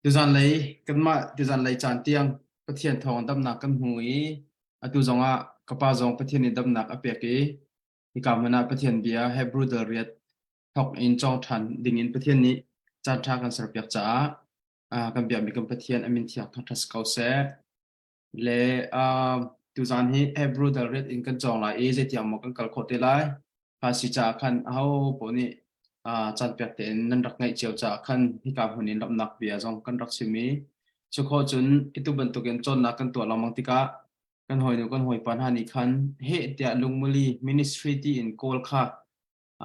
Tuzanlei kanmah tuzanlei caan tiang Pathian thawng damnak kan hmu i atu zongah ka pa zong Pathian nih damnak a pek i hika hmun ah Pathian bia Hebrew dal riat thawk in cawng ṭhan dingin Pathian nih caan ṭha kan serpiak caah kan biakmi kan Pathian a min thiang thangṭhat si ko seh. Le uh, tuzan hi Hebrew dal riat in kan cawng lai i zeitiang maw kan kal khawh te lai. Kha si caah khan aho paoh nih uh, caan pek tein nan rak ngaih cio caah khan hika hmun in lawmhnak bia zong kan rak chim i cu khawh cun itu bantukin cawnnak kan tuah lengmang tikah kan hawinu kan hawipa hna nih khan heh tiah lungmuli ministry tiin kawl kha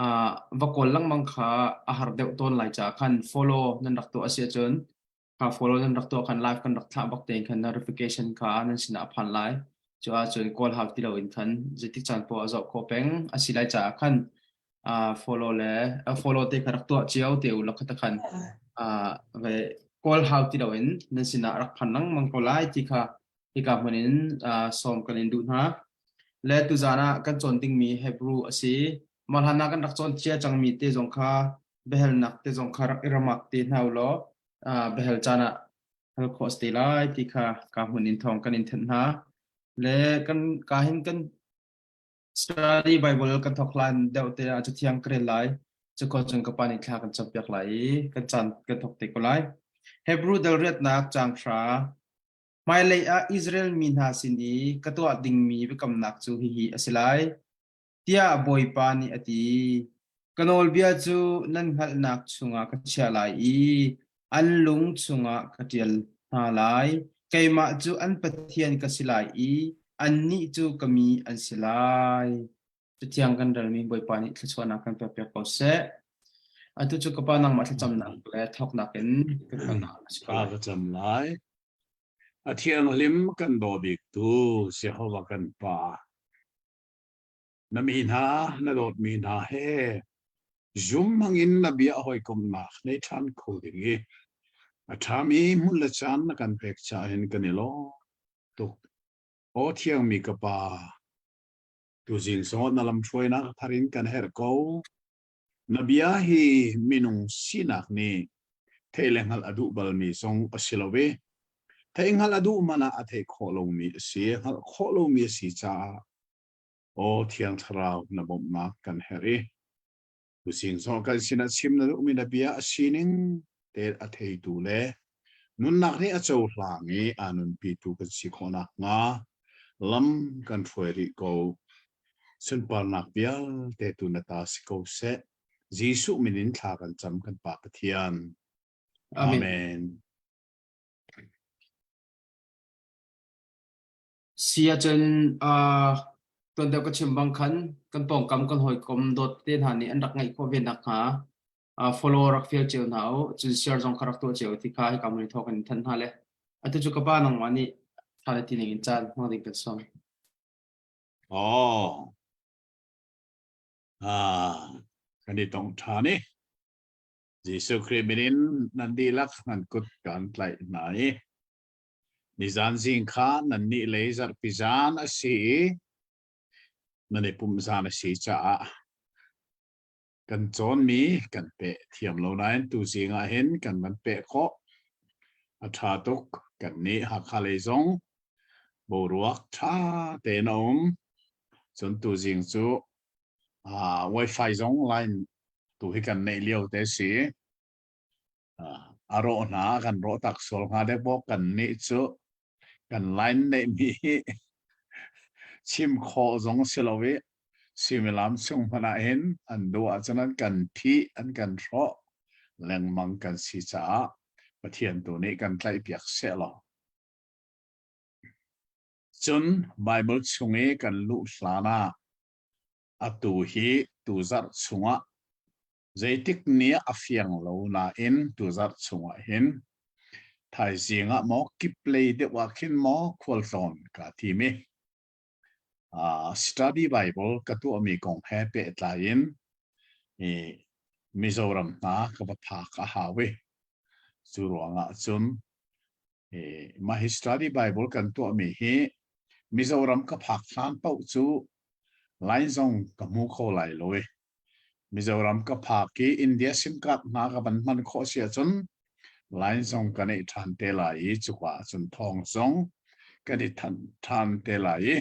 uh, va kawl lengmang kha a har deuh tawn lai caah khan follow nan rak tuah a si ahcun kha follow nan rak tuah khan live kan rak thlah bak tein khan notification kha nan sinah a phan lai. Cu ahcun kawl hau ti loin khan zeitik caan poah zoh khawh peng a si lai caah khan uh, follow le uh, follow te kha rak tuah cio te u lakha khan uh, ve kawl hau ti loin nan sinah rak phan lengmang ko lai ti kha hika hmun in uh, sawm kan in duh hna. Le tuzan ah kan cawn dingmi Hebrew a si. Mah hlan ah kan rak cawn cia cangmi te zong kha biahalnak te zong kha rak i ramak te hna u law uh, biahal caan ah hal khawh a si te lai ti kha ka hmun in thawng kan in thenh hna. Le kan ka hin kan study Bible kan thawk hlan deuh te ah cathiang ka rel lai. Cuko cun ka pa nih thla kan campiak lai i kan caan kan thawk te ko lai. Hebrew dal riatnak caang hra Hmailei ah Israel mi hna sin i ka tuah dingmi biakamnak cu hihi a si lai, tiah Bawipa nih a ti. Ka nawlbia cu nan hngalhnak chungah ka chiah lai i an lung chungah ka ṭial hna lai. Keimah cu an Pathian ka si lai i annih cu ka mi an si lai. Cathiang kan relmi Bawipa nih thluachuahnak kan pekpiak ko seh. Atu cu ka pa nangmah thlacamnak le thawknak in kan kalnak a si ko lai. Ka cam lai. A thianghlim kan daw biktu Jehovah kan Pa. Na mi hna, na dawtmi hna he zum hmangin na bia hawikomhnak nei ṭhan kho ding i a ṭhami hmun le caan na kan pek caah hin kan i lawm tuk. Aw thiangmi ka Pa, Tuzing zong na lamhruainak thar in kan herh ko. Na bia hi minung sinak nih theih le hngalh a duh balmi zong a si lo i theih hngalh a duh man ah a theih khawh lomi a si, hngalh khawh lomi a si caah aw Thiang Thlarau na bawmhnak kan herh i Tuzing zong kan sinah chim na duhmi na bia a sining te a theitu le nunnak nih a cohlang i aa nunpitu kan si khawh nakhnga lam kan hruai rih ko. Sunparnak vialte tu na ta si ko seh. Jesuh min in thla kan cam kan Pa Pathian. Amen. Amen. Si ahcun uh, tuan deuh ka chim bang khan kan pawngkam kan hawikom dawt te hna nih an rak ngaih khawh ve nakhnga uh, follow rak fial cio hna u cun share zong kha rak tuah cio ti kha hika mun thawk in thanh hna le atu cu ka pa nangmah nih tha le ti ning in caan hmang ding kan sawm. Oh. Ah, kan i tong ṭhan i Jesuh Khrih min in nan dihlak nan kut kan tlaih hna i Nizan zing kha nannih lei zarhpi zan a si i nan i pumh zan a si caah kan cawnmi kan peh thiam lo nain tuzing ah hin kan van peh khawh. A ṭha tuk. Kannih Hakha lei zong boruak ṭha tein a um. Cun tuzing cu uh, Wi-Fi zong line tu hi kan neih lio te si. A rawh hna kan rawh tak sual hnga dek bawk kan nih cu kan line neihmi hi chim khawh zong si lo i suimilam chung hmanh ah hin an duh ahcun an kan phih an kan hrawh lengmang kan si caah Pathian tu nih kan tlaihpiak seh law cun Bible chung i kan luh hlan ah atu hi tuzarh chungah Zeitik ni ah a fiang lo nain tuzarh chungah hin thaizing ah maw kiplei deuh ah khin maw khualtlawn kaa tim i uh, study Bible ka tuahmi kong he pehtlai in i Mizoram hna ka va phak a hau i cu ruangah cun i mah hi study Bible kan tuahmi hi Mizoram ka phak hlan paoh cu line zong ka hmu kho lai lo i Mizoram ka phak i India SIM card hna ka van hman khawh si ahcun. Line zong kan i ṭhan te lai i cuka ahcun thawng zong kan i thanh ṭhan te lai i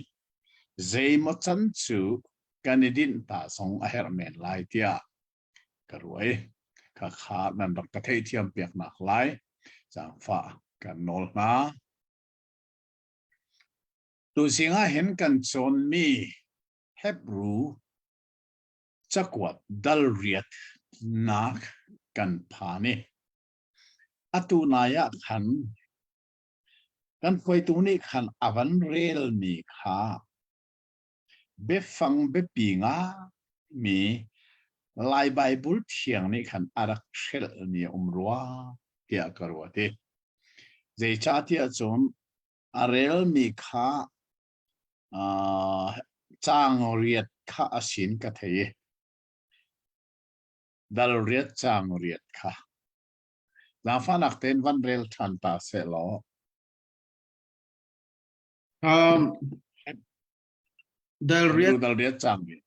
zeimaw can cu kan i dinh ta zong a herh men lai tiah ka ruai. Khakha nan rak ka theihthiam piaknak lai zaangfah kan nawl hna. Tuzing ah hin kan cawnmi Hebrew cakuat dal riat nak kan phan i atu nai ah khan kan hruaitu nih khan a van relmi kha biafang biapi ngaimi Lai Baibal thiang nih khan a rak hrelhmi a um rua tiah ka ruat i zeicahtiah cun a relmi kha Caang riat kha a sin ka thei i dal riat caang riat kha zaangfahnak tein van rel ṭhan ta sehlaw. Dal riat dal riat caang riat.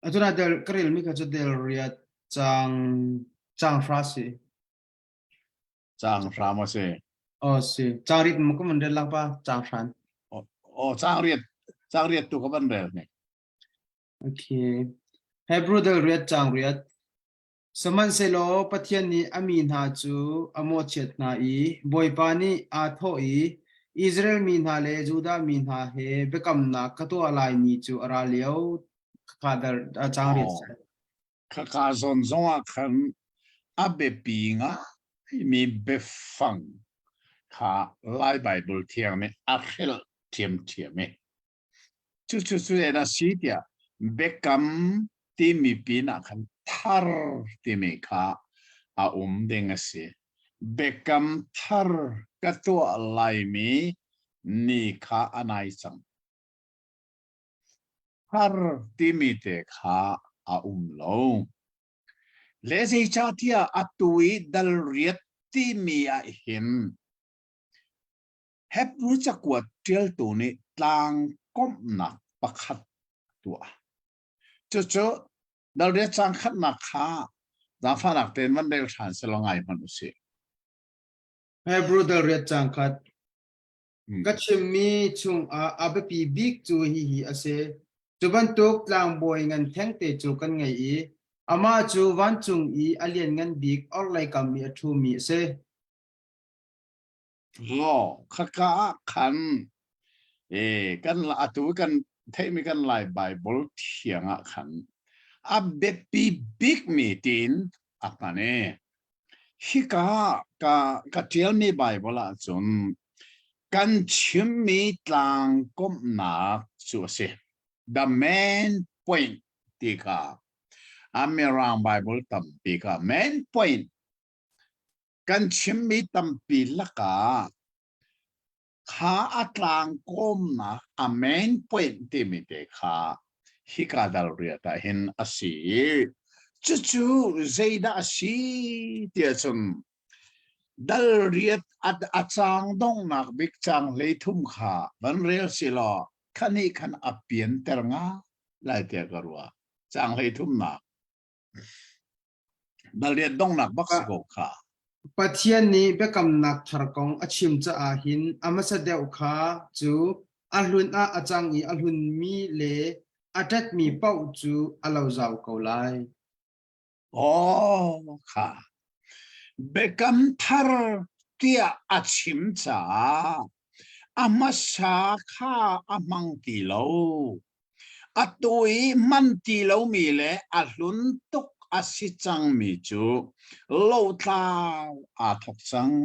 Atu na dal ka relmi kha cu dal riat caang caang hra si. Caang hram a si. Oh si. Caang riat ma ka van rel lak pa caang hran. Oh caang riat caang riat tu ka van rel ne. Okay. Hebrew dal riat caang riat. Sihmanhsehlaw Pathian nih a mi hna cu a mawhchiat hna i Bawipa nih aa thawh i Israel mi hna le Judah mi hna he biakamnak ka tuah lai ni cu a ra lio. Khakha dal caang riat. Oh. Khaka zawn zongah khan a biapi ngaimi biafang kha Lai Baibal Thiang nih a hrelh ṭhiamṭhiam i cucu cu a si tiah biakam timi pinah khan thar timi kha a um ding a si. Biakam thar ka tuah laimi ni kha a nai cang. Har timi te kha a um lo. Le zeicahtiah atu i dal riat timi ah hin Hebru cakuat ṭialtu nih tlang komhnak pakhat a tuah. Cucu dal riat caang khatnak kha zaangfahnak tein van rel ṭhan selaw ngai hmanh usih. Hebru dal riat caang khat. Ka chimmi chungah a biapi bik cu hihi a si: Cu bantuk tlangbawi ngan thengte cu kan ngei i amah cu vancung i a lianngan bik orhlei kam i a ṭhumi a si. Law khaka ah khan kan atu kan theihmi kan Lai Baibal thiang ah khan a biapi bikmi tiin a hman i Hika ka ka ṭialmi Baibal ahcun kan chimmi tlangkomhnak cu a si. The main point ti kha a Mirang Baibal tampi kha main point kan chimmi tampi lakah Kha a tlangkawmnak a main point timi te kha hika dal riat ah hin a si i cucu zeidah a si tiah cun dal riat a caang donghnak bik caang 13 kha van rel si law kha nih khan a pianter nga lai tiah ka ruah. Caang 33nak. Dal riat donghnak bak si ko kha. Pathian nih biakamnak thar kong a chim caah hin a hmasa deuh kha cu a hlun ah a cang i a hlunmi le a ṭetmi paoh cu a lo zau ko lai. Aw kha. Biakam thar tiah a chim caah a hmasa kha a hmang ti lo. Atu i hman ti lomi le a hlun tuk a si cangmi cu lotlau aa thawk cang.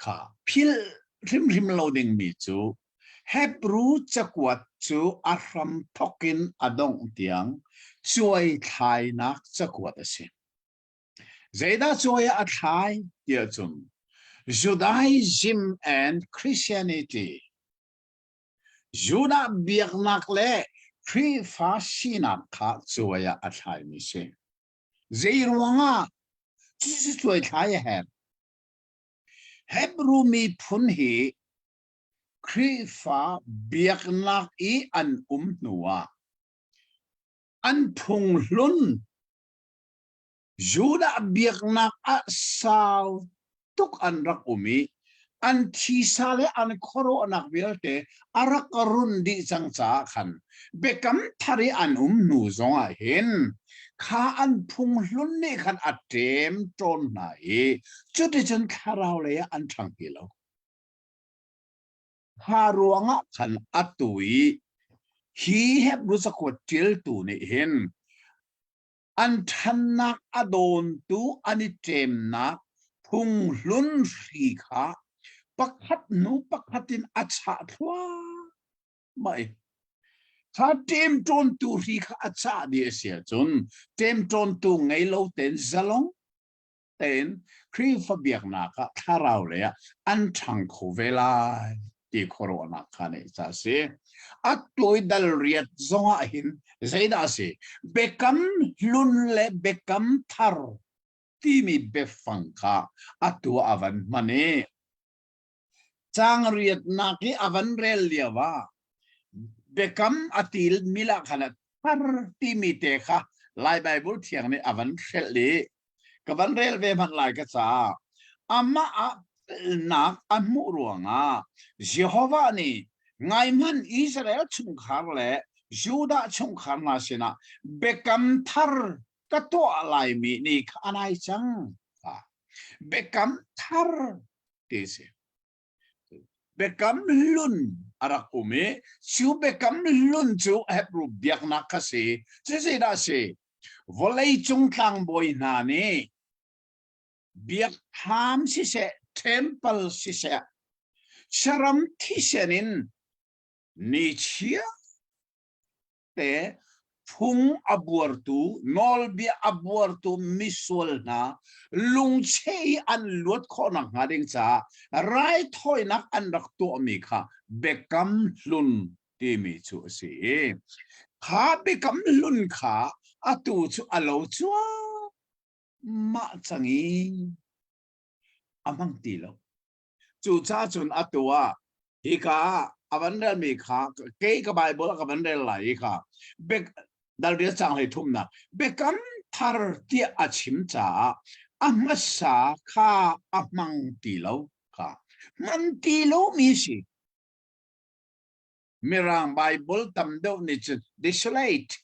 Kha philh hrimhrim lo dingmi cu Hebru cakuat cu a hram thawk in a dongh tiang cuaithlainak cakuat a si. Zeidah cuai ah a thlai tiah cun Judaism and Christianity Judah biaknak le Khrihfa sinak kha cuai ah a thlaimi si. Zei ruangah cucu cuai thlai a herh? Hebru miphun hi Khrihfa biaknak i an um hnuah an phung hlun. Judah biaknak ah sau tuk an rak um i an thisa le an khuaruahnak vialte a rak run dih cang caah khan biakam thar i an um hnu zongah hin kha an phung hlun nih khan a ṭem ṭawn hna i cuticun thlarau lei ah an ṭhang ti lo. Kha ruangah khan atu i hi Hebru cakuat ṭialtu nih hin an ṭhannak a dawntu an i ṭemnak phunghlun hri kha pakhat hnu pakhat in a chah thluahmah i kha ṭemṭawntu hri kha a chah dih a si ahcun ṭemṭawntu ngei lo tein zalong tein Khrihfa biaknak ah thlarau lei ah an ṭhang kho ve lai ti khuaruahnak kha neih ca a si. A tuai dal riat zongah hin zeidah a si? Biakam hlun le biakam thar timi biafang kha atu a van hman i Caang riatnak i a van rel lio ah biakam a til mi lah khan a thar timi te kha Lai Baibal Thiang nih a van hrelh i ka van rel ve hmanh lai ka caah amah ah nak a hmuh ruangah Jehovah nih ngaihmanh Israel chungkhar le Judah chungkhar hna sinah biakam thar ka tuah laimi ni kha a nai cang. Biakam thar ti si. Biakam hlun a rak um i cu biakam hlun cu Hebrew biaknak kha si. Cu zeidah si? Vawleicung tlangbawi hna nih biakthlam siseh, temple siseh, saram thisen in nichia te phung a buartu nawlbia a buartu misual hna lungcheh i an luat khawh nakhnga ding caah raithawinak an rak tuahmi kha biakam hlun timi cu a si i kha biakam hlun kha atu cu a lo cuahmah cang i a hmang ti lo. Cucaah cun atu ah hika ah a van relmi kha kei ka Bible ah ka van rel lai i kha bek dalria cang hlei thumnak biakam thar tiah a chim caah a hmasa kha a hmang ti lo kha hman ti lomi si Mirang Bible tam deuh nih cun desolate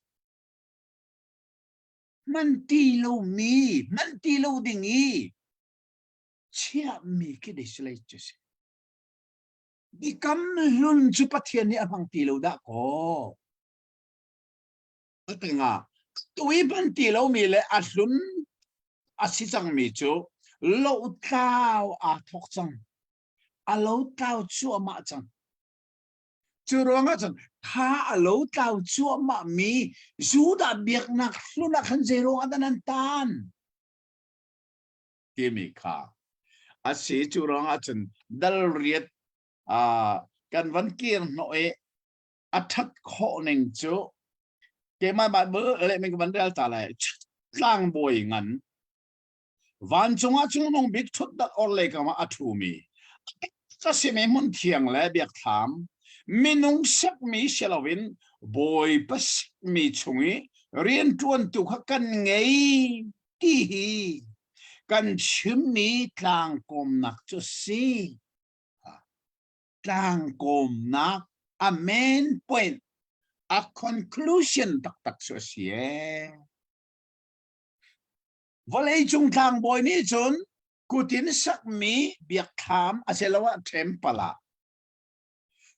hman ti lomi hman ti lo ding i chiahmi khi desolate cu si. Biakam hlun cu Pathian nih a hmang ti lo dah kaw. A tengah tui hman ti lomi le a hlun a si cangmi cu lotlau aa thawk cang. A lotlau cuahmah cang. Cu ruangah cun kha a lotlau cuahmah mi Judah biaknak hlun ah khan zei ruangah dah nan tan? Timi kha a si. Cu ruangah cun dal riat kan van kir hnawh i a ṭhat khawh ning cu keimah Bible lehmi ka van rel ta lai. Tlangbawi ngan vancung ah cungnung bik ṭhutdat orhlei kam ah a ṭhumi ka simi hmun thiang le biakthlam minung sakmi si loin Bawipa sakmi chung i rianṭuantu kha kan ngei ti hi kan chimmi tlangkawmnak cu si. Tlangkawmnak a main point, a conclusion taktak cu a si ee. Vawleicung tlangbawi nih cun kutin sakmi biakthlam asiloah temple ah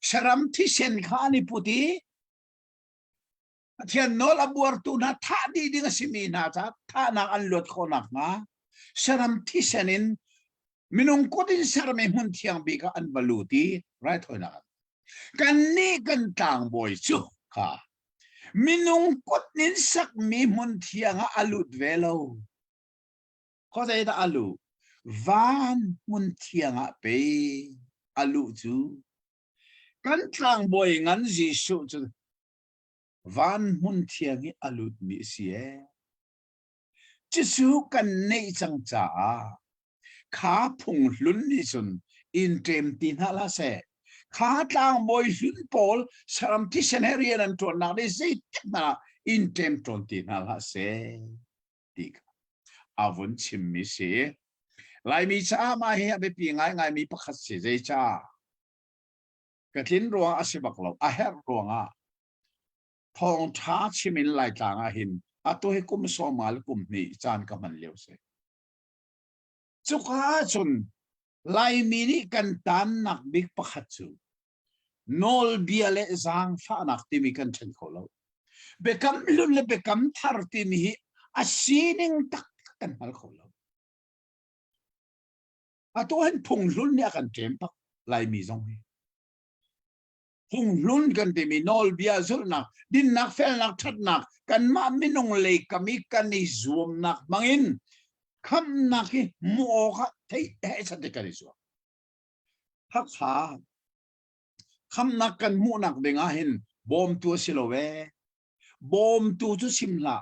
saram thisen kha an i put i Pathian nawl a buartu hna thah dih ding a simi hna ca thahnak an luat khawh nakhnga saram thisen in minung kut in sermi hmun thiang bik ah an va lut i raithawinak an kannih kan tlangbawi cu kha minung kut in sakmi hmun thiang ah a lut ve lo. Khuazei dah a luh? Van hmun thiang ah pei a luh cu. Kan tlangbawi ngan Jesuh cu van hmun thiang i a lutmi a si ee. Cucu kan neih cang caah kha phung hlun nih cun in ṭem ti hna hlah seh. Kha tlangbawi hlun pawl saram thisen he rian an ṭuannak nih zeitik hmanh ah in ṭem ṭawn ti hna hlah seh ti kha. a vun chimmi si. Laimi caah mah hi a biapi ngaingaimi pakhat si. Zeicah? Ka tlin ruang a si bak lo. A herh ruangah thawngṭha chim in Laitlang ah hin atu hi kum sawma le kum hnih caan ka hman lio si. Cuka ahcun Laimi nih kan tannak bik pakhat cu nawlbia le zaangfahnak timi kan ṭhen kho lo. Biakam hlun le biakam thar timi hi a sining taktak kan hngal kho lo. Atu hin phunghlun nih a kan ṭem bak Laimi zong hi. Phunghlun kan timi nawlbia zulhnak, dinnak, felnak, ṭhatnak, kanmah minung lei kam i kan i zuamnak hmangin khamhnak hi hmuh awkah theih he sat kan i zuam. Hakha khamnak kan hmuhnak ding ah hin bawmtu a si lo ee. Bawmtu cu sim hlah.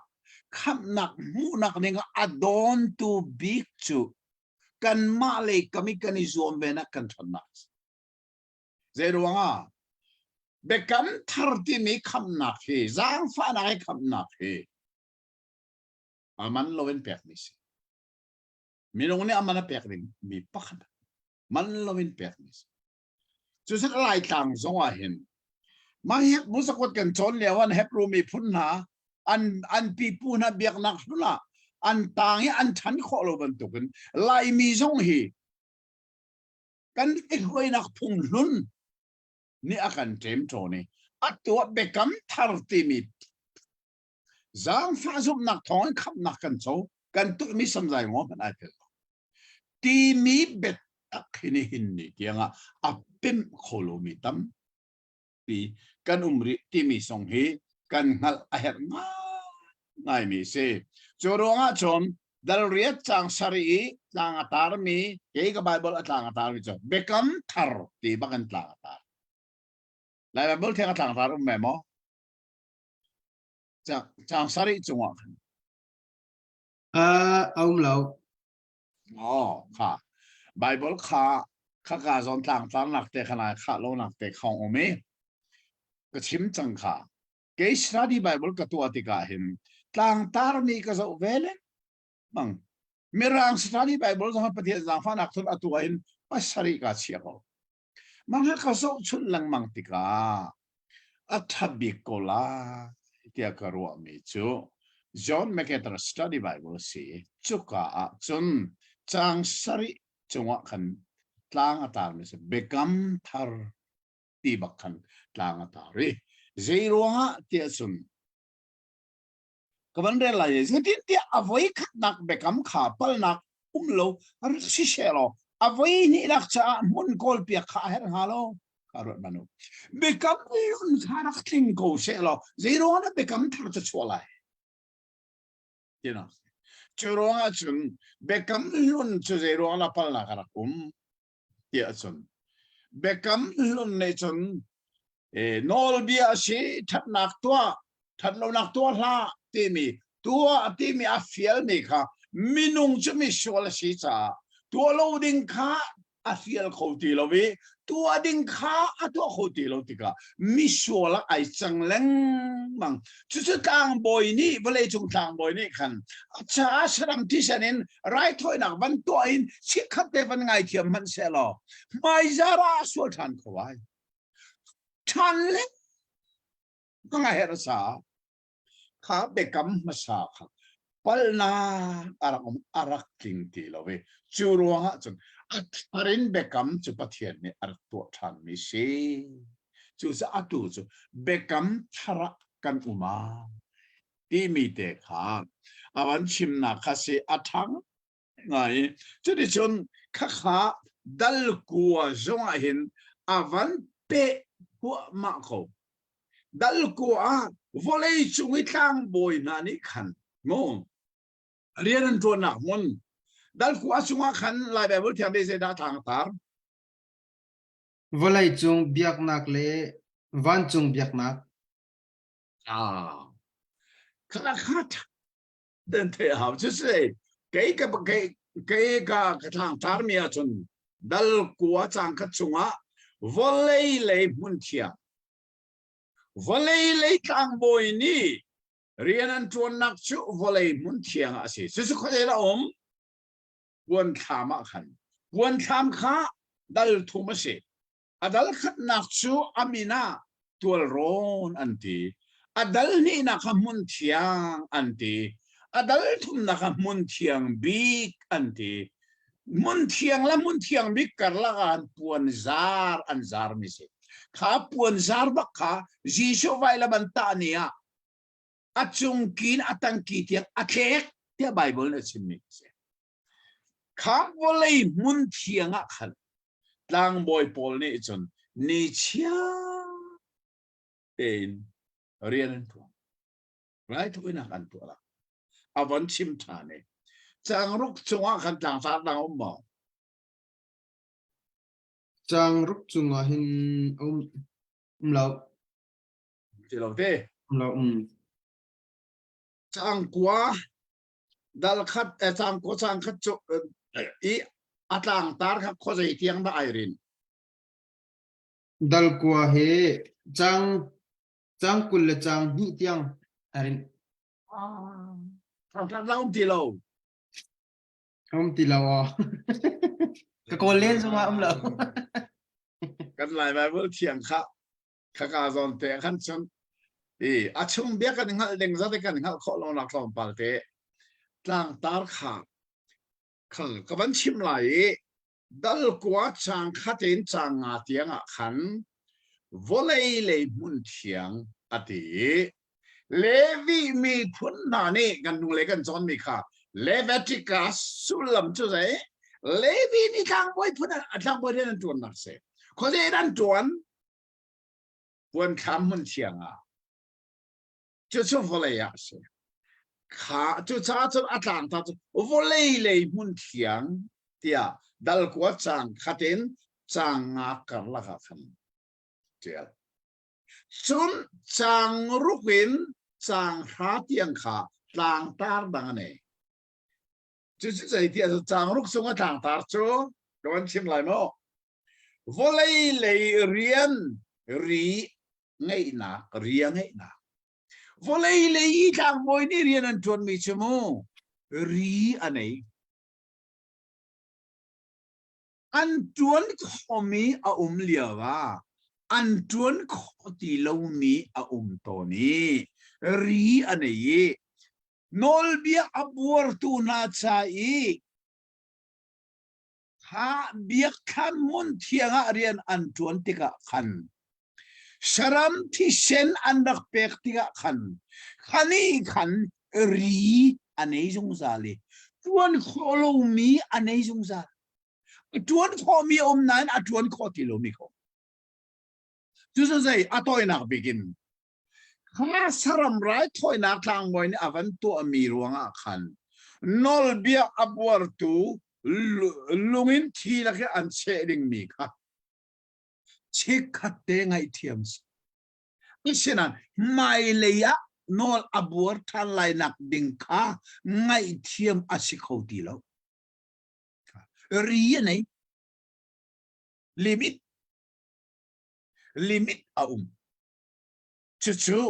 Khamhnak hmuhnak ding ah a dawntu bik cu kanmah lei kam i kan i zuam ve nak kan ṭhatnak a si. Zei ruangah biakam thar timi khamhnak hi zaangfahnak i khamhnak hi a man loin pekmi si. Minung nih a man a pek ding mi pakhat man loin pekmi si. Cucu Laitlang zong ah hin mah hi musakut kan cawn lio an Hebrew miphun hna an an pipu hna biaknak hlun ah an tang i an ṭhan khawh lo bantukin Laimi zong hi kan i hruainak phung hlun nih a kan ṭem ṭawn i atu ah biakam thar timi zaangfah zumhnak thawngin khamhnak kan co kan tuahmi samzai ngaw hmanh ai tel lo timi biatak hi nihin ni tiangah a pemh kho lomi tampi kan um rih timi zong hi kan hngalh a herh ngaingaimi a si. Cu ruangah cun dal riat caang sarih i tlang a tarmi kei ka Bible a tlang a tarmi cu biakam thar ti bak in tlang a tar. Lai Bible thiang a tlang tar um ve maw? Caang sarih cungah khan. A um lo. Oh, kha. Bible kha kha ka zawn tlang tlang nak te kha kha lo nak te khong um i ka chim cang kha. Kei study Bible ka tuah tikah hin tlang tar mi ka zoh ve le bang Mirang study Bible zong Pathian zaangfahnak thun atu ah hin pasarih ka chia ko. Mah hi ka zohchunh lengmang tikah a ṭha bik ko lai tiah ka ruahmi cu John MacArthur Study Bible a si i cuka ah cun caang sarih cungah khan tlang a tarmi a si. Biakam thar ti bak khan tlang a tar i zei ruangah tiah cun Ka van rel lai i zeitintiah a voi khatnak biakam kha palnak um lo rak si seh law a voi hnihnak caah hmun kawlpiak kha a herh hnga lo. Kha ruat hmanh u. Biakam hlun kha rak tling ko seh law zei ruangah dah biakam thar cu chuah lai? Tinak. Cu ruangah cun biakam hlun cu zei ruangah dah palnak a rak um? Tiah cun biakam hlun nih cun nawlbia a si ṭhatnak tuah ṭhatlonak tuah hlah timi tuah timi a fialmi kha minung cu misual a si caah tuah lo ding kha a fial kho ti lo i tuah ding kha a tuah kho ti lo tikah misual ah ai cang lengmang cucu tlangbawi nih vawleicung tlangbawi nih khan a caah saram thisen in raithawinak van tuah in chikkhat te van ngaithiam hmanh sehlaw hmaizar ah a sual ṭhan kho ai ṭhan le ka herh sa kha biakam hmasa kha palnak a rak um a rak tling ti lo i cu ruangah cun a thar in biakam cu Pathian nih a rak tuah ṭhanmi si cucaah atu cu biakam thar ah kan um a timi te kha a van chimnak kha si a ṭhang ngai i cuticun khakha dal kua zongah hin a van peh huahmah ko dal kua ah vawlei cung i tlangbawi hna nih khan mu rian an ṭuannak hmun dal kua chungah khan Lai Bible thiang nih zeidah tlang a tar Vawlei cung biaknak le vancung biaknak. Ah, kha kha den the hau cu si kei ka kei kei ka ka thlang tar mi ahcun dal kua cang khat chungah vawlei lei hmun thiang vawlei lei tlangbawi nih Rian an ṭuannak cu vawlei hmun thiang ah a si. Cucu khuazei dah a um? Puanthlam ah khan. Puanthlam kha dal thum a si. A dal khatnak cu a min ah tualrawn an ti. A dal hnihnak kha hmun thiang an ti. A dal thumnak kha hmun thiang bik an ti. Hmun thiang le hmun thiang bik karlak ah puan zar an zarmi si. Kha puan zar bak kha Jesuh vailam an tah ni ah a cung kin a tangki tiang a tlek tiah Baibal nih a chimmi a si. Kha vawlei hmun thiang ah khan tlangbawi pawl nih cun ni chia tein rian an tuan. Raithawinak an tuah la. A von chim ṭhan i cangruk cungah khan tlangtar dang um maw? Cangruk cungah hin um um lo. Ti lo te. Um lo um. Cangkua dal khat eh, cangkua cang khat cu i a tlangtar kha khuazei tiang dah ai rin? Dal kua he cang cang 20 le cang hnih tiang ai rin. Tlangtar dah um ti lo. Um ti lo aw. Ka kawl len zongah um lo. Kan Lai Bible thiang kha khaka zawn te khan cun i a chung bia kan hngalh ding zat kan hngalh khawh lo nak tlawmpal te tlangtar kha khal ka van chim lai i dal kua chang khat in chang nga tiang ah khan vawlei lei hmun thiang a ti i Levi miphun hna nih kan hnung le kan cawn mi kha Leviticus sullam cu zei Levi nih tlangbawi phun a tlangbawi rian an ṭuannak si khuazei an ṭuan puan thlam hmun thiang ah cucu vawlei ah a si kha cucaah cun a tlangta cu vawlei lei hmun thiang tiah dal kua cang khat in cang nga karlak ah khan ṭial Cun caang ruk in caang hra tiang kha tlangtar dang a nei. Cucu zeiti ah caang ruk chung a tlangtar cu ka van chim lai maw? Vawlei lei rian ri ngeihnak, ria ngeihnak. Vawlei lei i tlangbawi nih rian an ṭuanmi cu mu ri a nei. An ṭuan khawhmi a um lio ah an ṭuan khawh ti lomi a um tawn i ri a nei i nawlbia a buartu hna ca i kha biakthlam hmun thiang ah rian an ṭuan tikah khan saram thisen an rak pek tikah khan khani khan ri a nei zungzal i ṭuan khawh lomi a nei zungzal. Ṭuan khawhmi a um nain a ṭuan khawh ti lomi kho. Cucu zei a tawinak bik in kha saram raithawinak tlangbawi nih a van tuahmi ruangah khan nawlbia a buartu lungin thi lak i an cheh dingmi kha chikkhat te ngaihthiam si. Asinain hmailei ah nawl a buar ṭhan lai nak ding kha ngaihthiam a si kho ti lo. Ri a nei. Limit. Limit a um. Cucu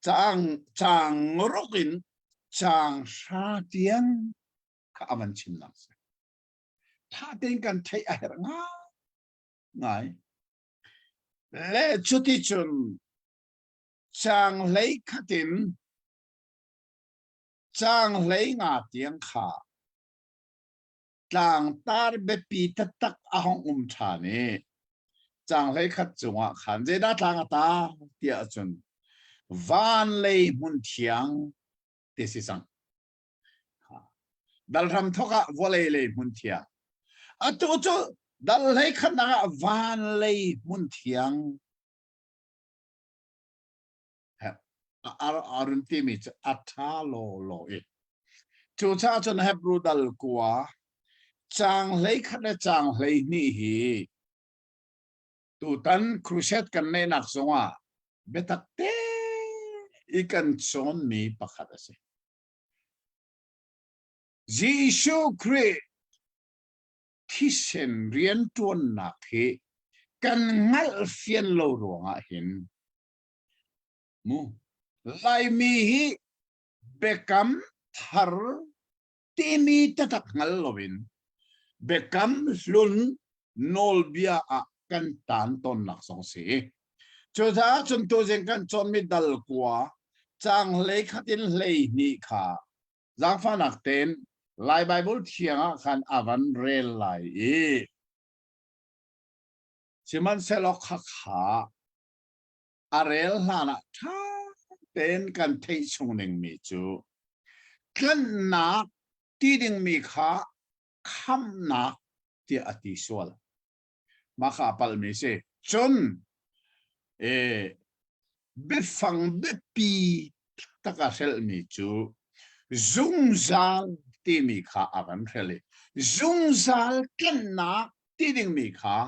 caang, caang ruk in caang hra tiang kha a van chimnak si. Tha tein kan theih a herh ngai. Le cuticun caang hlei khat in caang hlei nga tiang kha tlangtar biapi taktak a hong um ṭhan i caang hlei khat cungah khan zeidah tlang a tar tiah cun van lei hmun thiang ti si cang. Dal hram thok ah vawlei lei hmun thiang. Atu cu dal hlei khatnak ah van lei hmun thiang a run timi cu a ṭha law law i cucaah cun Hebrew dal kua caang hlei khat le caang hlei hnih hi tutan crusade kan neihnak zongah biatak te i kan cawnmi pakhat a si. Jesuh Khrih thisen rianṭuannak hi kan hngalhfian lo ruangah hin mu Laimi hi Biakam thar timi taktak hngal loin biakam hlun nawlbia ah kan taan tawnnak zong si. Cucaah cun tuzing kan cawnmi dal kua caang hlei khat in hlei hnih kha zaangfahnak tein Lai Baibal thiang ah khan a van rel lai i sihmanhsehlaw khakha a rel hlan ah ṭha tein kan theih chung dingmi cu tlanhnak ti dingmi kha khamhnak tiah a ti sual. Mah kha a palhmi si. Cun e, biafang biapi tak a hrelhmi cu zungzal timi kha a kan hrelh i zungzal tlanhnak ti dingmi kha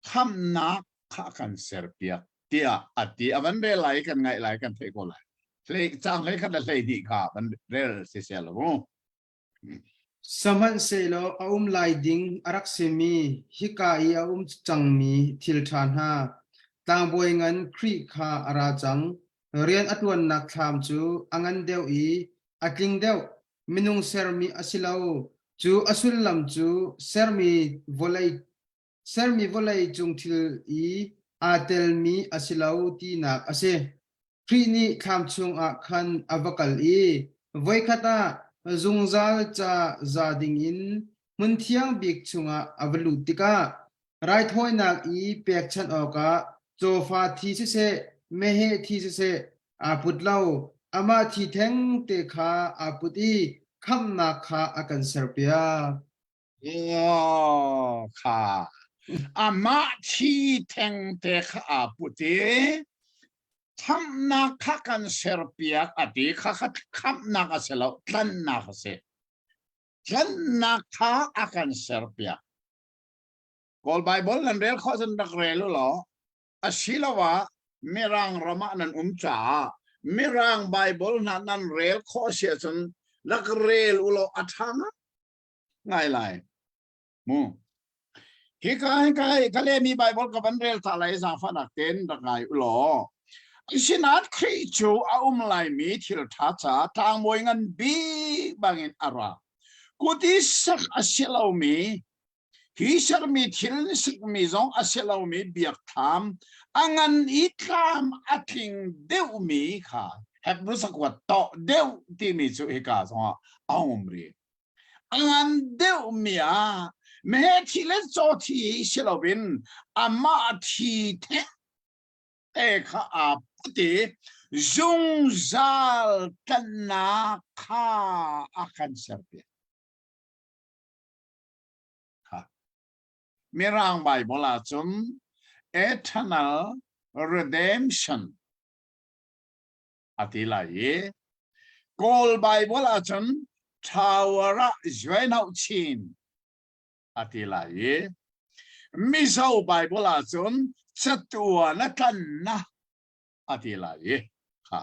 khamhnak kha a kan serpiak tiah a ti. A van rel lai kan ngaih lai kan theih ko lai. Hlei caang hlei khat le hlei hnih kha van rel si seh lo mu. Sihmanhsehlaw a um lai ding a rak simi hika i a um cangmi thil ṭha hna, tlangbawi ngan Khrih kha a ra cang. Rian a ṭuannak thlam cu a ngan deuh i a tling deuh, minung sermi a si lo. Cu a sullam cu sermi vawlei sermi vawlei cung thil i aa telmi a si lo tinak a si. Khrih nih thlam chungah khan a va kal i voikhat ah zungzal ca za dingin hmun thiang bik chungah a va lut tikah raithawinak i pekchanh awkah cawfa thi siseh, meheh thi siseh aa put lo. Amah thi thengte kha aa put i khamhnak kha a kan serpiak. Aw kha amah thi thengte kha aa put i khamhnak kha kan serpiak a ti kha kha khamhnak a si lo tlanhnak a si tlanhnak kha a kan serpiak Kawl Bible nan rel khawh cun rak rel u law asiloah Mirang ram ah nan um caah Mirang Bible hna nan rel khawh a si ahcun rak rel u law a ṭha ngai lai mu hi ka hi ka ka lemi Bible ka van rel ta lai zaangfahnak tein rak ngai u law asinain Khrih cu a um laimi thil ṭha ca tlangbawi ngan bik bangin a ra kut i sak a si lomi hi sermi thil sikmi zong a si lomi biakthlam a ngan i tlam a tling deuhmi kha Hebru sakuat tawh deuh timi cu hika zongah a um rih A ngan deuhmi ah meheh thi le caw thi si loin amah thi thengte kha aa put i zungzal tlanhnak kha a kan serpiak. Kha. Mirang Bible ahcun eternal redemption a ti lai i Kawl Bible ahcun Tower ah Zuainoh chin a ti lai i Mizo Bible ahcun catuan a tlanna a ti lai i kha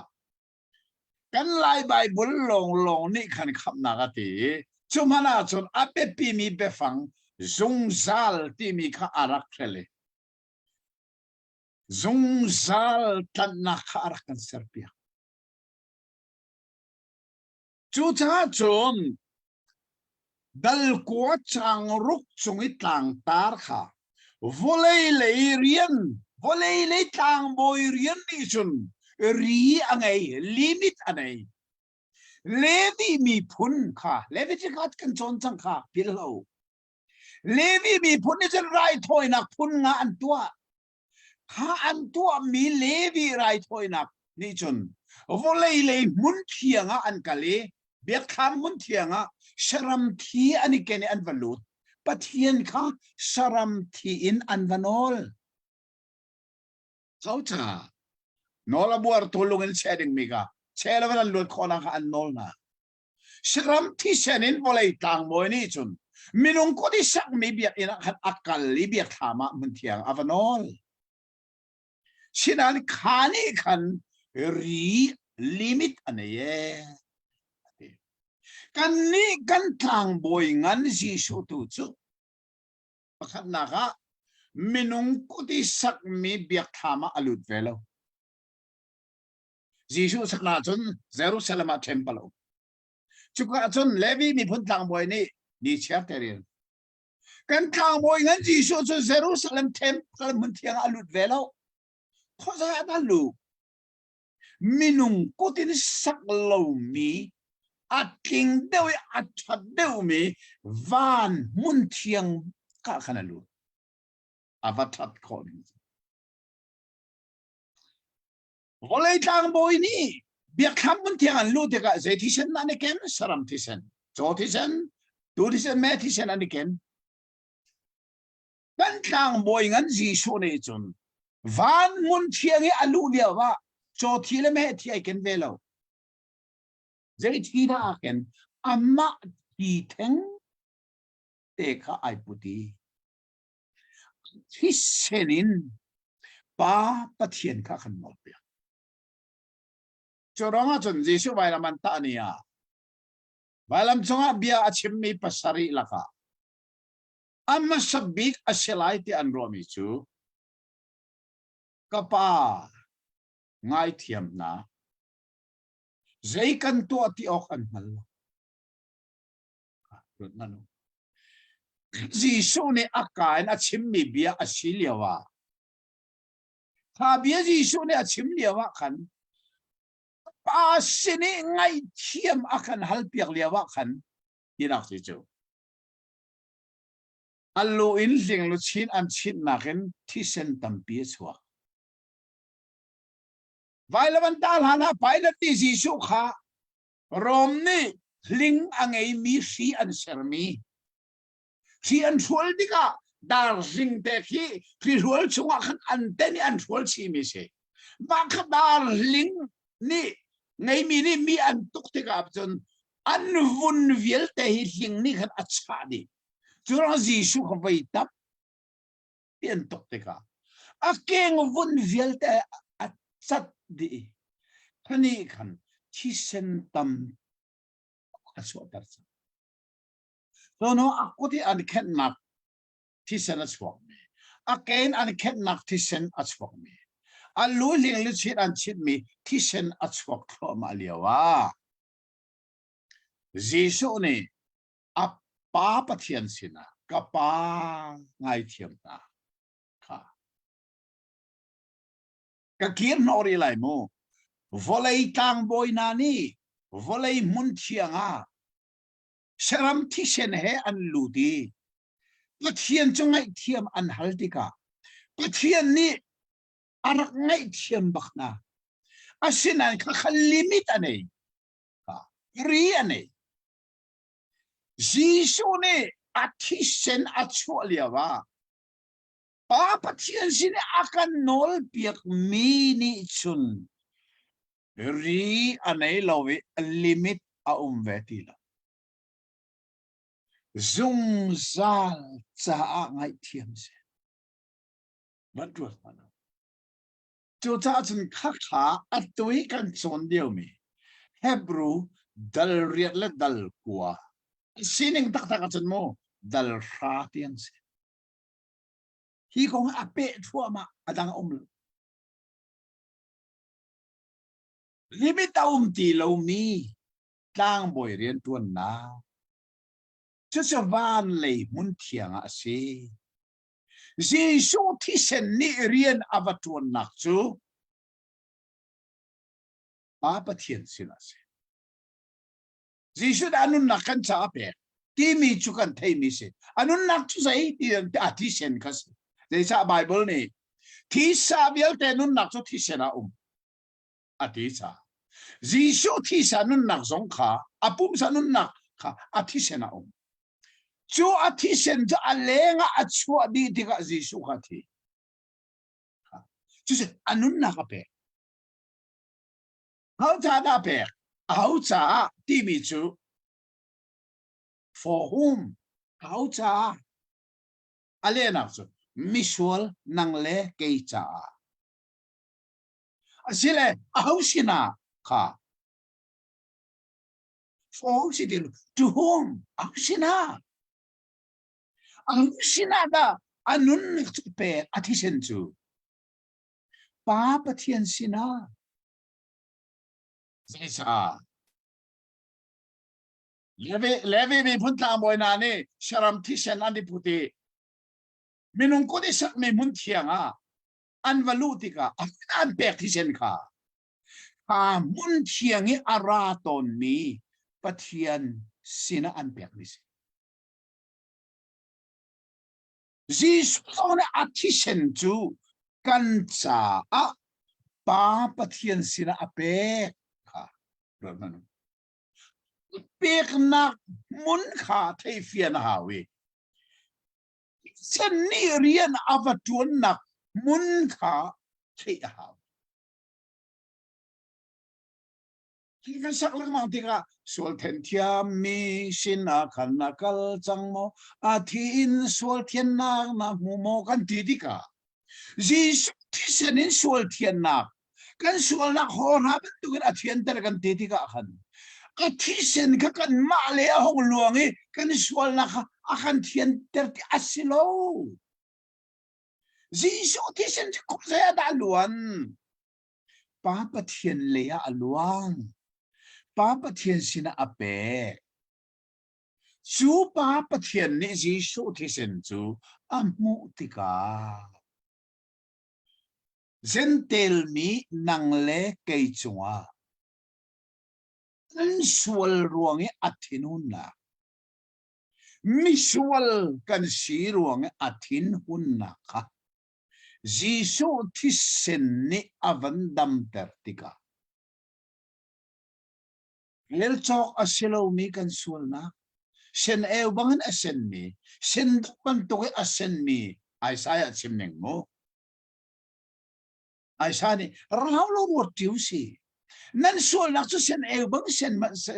kan Lai Bible lawnglawng nih khan khamhnak a ti i cu hmanh ahcun a biapimi biafang zungzal timi kha a rak hrel i zungzal tlanhnak kha a rak kan serpiak. Cucaah cun dalkua caang ruk cung i tlangtar kha vawlei lei rian vawlei lei tlangbawi rian nih cun ri a ngei limit a nei Levi miphun kha Leviticus kan cawn cang kha philh lo Levi miphun nih cun raithawinak phun nga an tuah. Kha an tuahmi Levi raithawinak nih cun vawlei lei hmun thiang ah an kal i biakthlam hmun thiang ah saram thi an i ken i an va lut. Pathian kha saram thi in an va nawl. Coca nawl a buartu lung in cheh dingmi kha cheh lo in an luat khawhnak kha an nawl hna. Saram thisen in vawlei tlangbawi nih cun minung kut i sakmi biakinn ah khan a kal i biakthlam ah hmunthiang a va nawl. Sinain kha nih khan ri limit a nei ee. Kannih kan tlangbawi ngan Jesuh tu cu pakhatnak ah minung kut i sakmi biakthlam ah a lut ve lo. Jesuh sakna cun Jerusalem ah temple a um. Cuka cun Levi miphun tlangbawi nih ni chiar te rian. Kan tlangbawi ngan Jesuh cu Jerusalem temple hmun thiang ah a lut ve lo. Khuazei ah dah lu? Minung kut in sak lomi a tling deuh i a ṭha deuhmi van hmun thiang ka khan a lut. A va ṭhat khawh ning. Vawlei tlangbawi nih biakthlam hmun thiang an luh tikah zei thisen dah an i ken? Saram thisen, caw thisen, tuu thisen, me thisen an i ken. Kan tlangbawi ngan Jesuh nih cun van hmun thiang i a luh lio ah caw thi le meh thi ai ken ve lo. Zei thi dah aa ken? Amah thi theng te kha ai put i thisen in Pa Pathian kha kan nawlpiak. Cu ruangah cun Jesuh vailam an tah ni ah vailam cungah bia a chimmi pasarih lakah a hmasa bik a si lai ti an ruahmi cu ka pa ngaithiam hna zei kan tuah ti awk an hngal lo. Jesuh nih a ka in a chimmi bia a si lio ah kha bia Jesuh nih a chim lio ah khan pa sin i ngaihthiam a kan halpiak lio ah khan tinak si cu a lu in hling luchin an chinnak in thisen tampi a chuak. Vailam an tah hlan ah Pilate nih Jesuh kha Rom nih hling a ngeimi hri an sermi hri an hrual tikah dar hling te khi hri hrual chungah khan an ten i an hrual chihmi si. Mah kha dar hling nih ngeimi nih mi an tuk tikah cun an vun vialte hi hling nih khan a chah dih. Cu ruangah Jesuh kha voi tam ti an tuk tikah a keng vun vialte a cat dih i khani khan thisen tam a chuahter cang. Cu a kut i an khenhnak thisen a chuakmi, a ke in an khenhnak thisen a chuakmi, a lu hling luchin an chitmi thisen a chuak thluahmah lio ah Jesuh nih a Pa Pathian sinah ka Pa ngaithiam hna kha ka kir hnawh rih lai mu vawlei tlangbawi hna nih vawlei hmun thiang ah saram thisen he an lut i Pathian cu ngaihthiam an hal tikah Pathian nih a rak ngaihthiam bak hna asinain khakha limit a nei ri a nei Jesuh nih a thisen a chuah lio ah Pa Pathian sin i a kan nawlpiakmi nih cun ri a nei lo i limit a um ve ti lo. Zungzal caah ngaihthiam si. Van ruat hmanh. Cucaah cun khakha atu i kan cawn liomi Hebrew dal riat le dal kua sining taktak ahcun mu dal hra tiang si. Hi kong a peh thluahmah a dang a um lo. Limit a um ti lomi tlangbawi rianṭuannak cucu van lei hmun thiang ah a si. Jesuh thisen nih rian a va ṭuannak cu Pa Pathian sinah a si. Jesuh nih a nunnak kan caah a pek timi cu kan theimi si. A nunnak cu zei ti a thisen kha si. Zeicah Bible nih thisa vialte nunnak cu thisen ah um a ti caah. Jesuh thisa nunnak zong kha a pumsa nunnak kha a thisen ah um. Cu a thisen cu a leng ah a chuah dih tikah Jesuh kha a thi. Cucu a nunnak a pek. Ho caah dah a pek? Aho caah timi cu for whom? Aho caah? A lehnak cu misual nang le kei caah. Asile aho sinah kha For si ti to whom? Aho sinah? Aho sinah dah a nunnak cu pek a thisen cu? Pa Pathian sinah. Zeicah? Levi, Levi miphun tlangbawi hna nih saram thisen an i put i minung kut i sakmi hmun thiang ah an va luh tikah an pek thisen kha kha hmun thiang i a ra tawnmi Pathian sinah an pekmi si. Jesuh zong nih a thisen cu kan caah Pa Pathian sinah a pek kha ruat hmanh u. Peknak hmun kha theifian a hau i thisen nih rian a va ṭuannak hmun kha theih a hau. Hi kan sak lengmang tikah sual then thiammi sinah khan na kal cang maw? A thi in sual thiannak na hmu maw? Kan ti tikah Jesuh thisen in sual thiannak kan sualnak haw hna bantukin a thianter kan ti tikah khan a thisen kha kanmah le a hung luang i kan sualnak kha a kan thianter ti a si lo. Jesuh thisen cu khuazei ah dah a luan? Pa Pathian lei ah a luang. Pa Pathian sinah a pek. Cu Pa Pathian nih Jesuh thisen cu a hmuh tikah Jentail mi nang le kei cungah an sual ruang i a thinhunnak misual kan si ruang i a thinhunnak kha Jesuh thisen nih a van damter tikah rel cawk a si lomi kan sualnak sen eu bangin a senmi senduk bantuk i a senmi Isaiah chim ning mu Isaiah nih rau lo ruat ṭi u si nan sualnak cu sen eu bang sen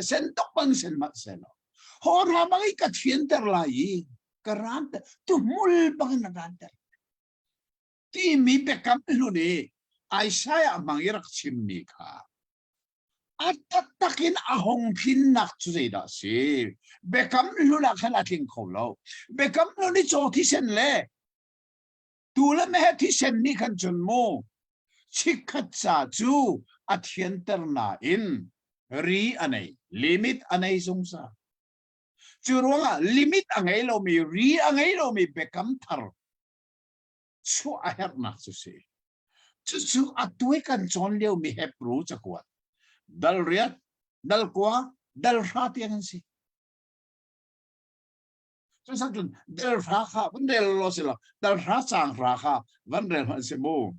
senduk bang sen hmanh selaw haw hna bang i ka thianter lai i ka ranter tuhmul bangin na ranter timi biakam hlun i Isaiah hmang i rak chimmi kha a taktak in a hung tlinnak cu zeidah a si biakam hlun ah khan a tling kho lo biakam hlun i caw thisen le tu le meheh thisen nih khan cun mu chikkhat ca cu a thianter nain ri a nei limit a nei zungzal Cu ruangah limit a ngei lomi, ri a ngei lomi biakam thar chuah a herhnak cu si. Cucu atu i kan cawn liomi Hebrew cakuat dal riat, dal kua, dal hra tiang an si. Cusak cun dal hra kha van rel law si lo, dal hra caang hra kha van rel hmanh si mu.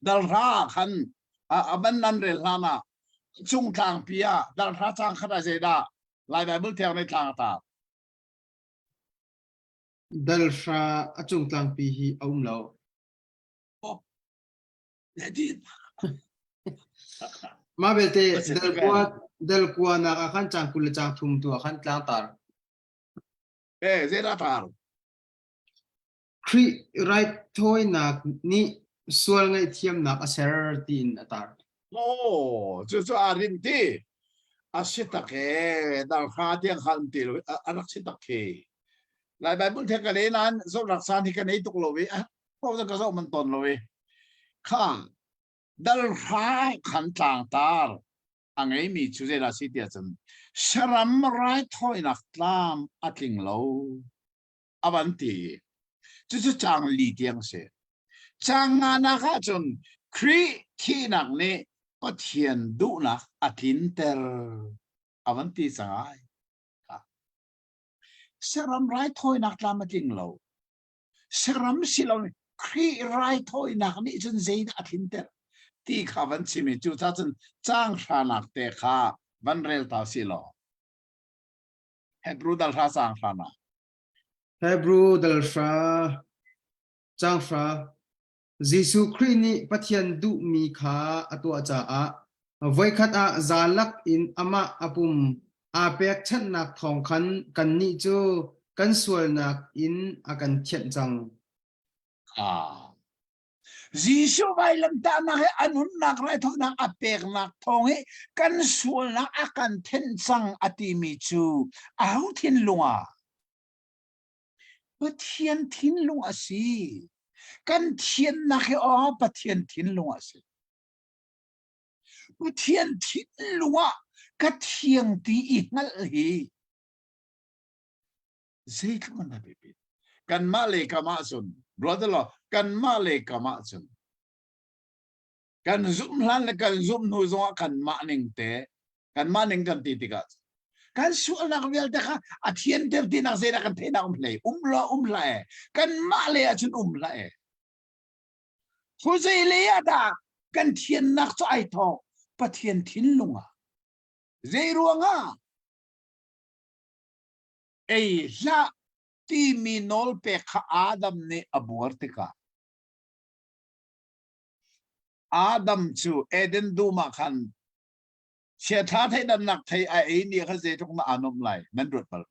Dalhra ah khan a ban nan rel hlan ah cung tlangpi ah dalhra cang khat ah zeidah Lai Bible thiang nih tlang a tar? Dalhra a cung tlangpi hi a um lo. Oh, le Mah belte dalkua dalkua nak ah khan cang 20 le cang thum tu ah khan tlang tar. Eh, zeidah tar? Khrih raithawinak nih sual ngaihthiamnak a ser tiin a tar. Aw, cucu aa rin ti. A si tak ee, darhra tiang kha an ti lo, a rak si tak khi. Lai Bible the ka le nain zohnak caan hi ka nei tuk lo i, ko ka zoh man tawn lo i. Kha, dalhra khan tlangtar a ngeimi cu zeidah si tiah cun, saram raithawinak tlam a tling lo. a van ti. Cucu caang li tiang a si. Caang nganak ahcun Khrih thihnak nih Pathian duhnak a tlinter a van ti cang ai. Saram raithawinak tlam a tling lo. Saram si lo Khrih raithawinak nih cun zeidah a tlinter ti kha van chim i cucaah cun caang hranak te kha van rel ta si law. Hebrew dal hra caang hra na. Hebrew dal hra caang hra Jesuh Khrih nih Pathian duhmi kha a tuah caah voikhat ah zalak in amah a pum aa pekchanhnak thawng khan kannih cu kan sualnak in a kan thianh cang. Ah. Jesuh vailamtahnak he a nunnak raithawinak a peknak thawng hi kan sualnak a kan thenh cang a timi cu aho thinlung ah Pathian thinlung a si. Kan thiannak hi aw Pathian thinlung a si. Pathian thinlung ah ka thiang ti i hngalh hi zeitluk an biapit. Kanmah le kam ahcun, brother law, kanmah le kam ahcun, kan zumh hlan le kan zumh hnu zongah kanmah ning te, kanmah ning kan ti tikah kan sualnak vialte kha a thianter tinak zeidah kan theihnak um hlei um lo um hlah e kanmah le ahcun um hlah e Khuazei lei ah dah kan thiannak cu ai thawk? Pathian thinlung ah. Zei ruangah? Ei hlah timi nawlpek kha Adam nih a buar tikah Adam cu Eden dum ah khan chiaṭha theidannak thei a ei ni kha zeitluk na aa nuamh lai nan ruat bal.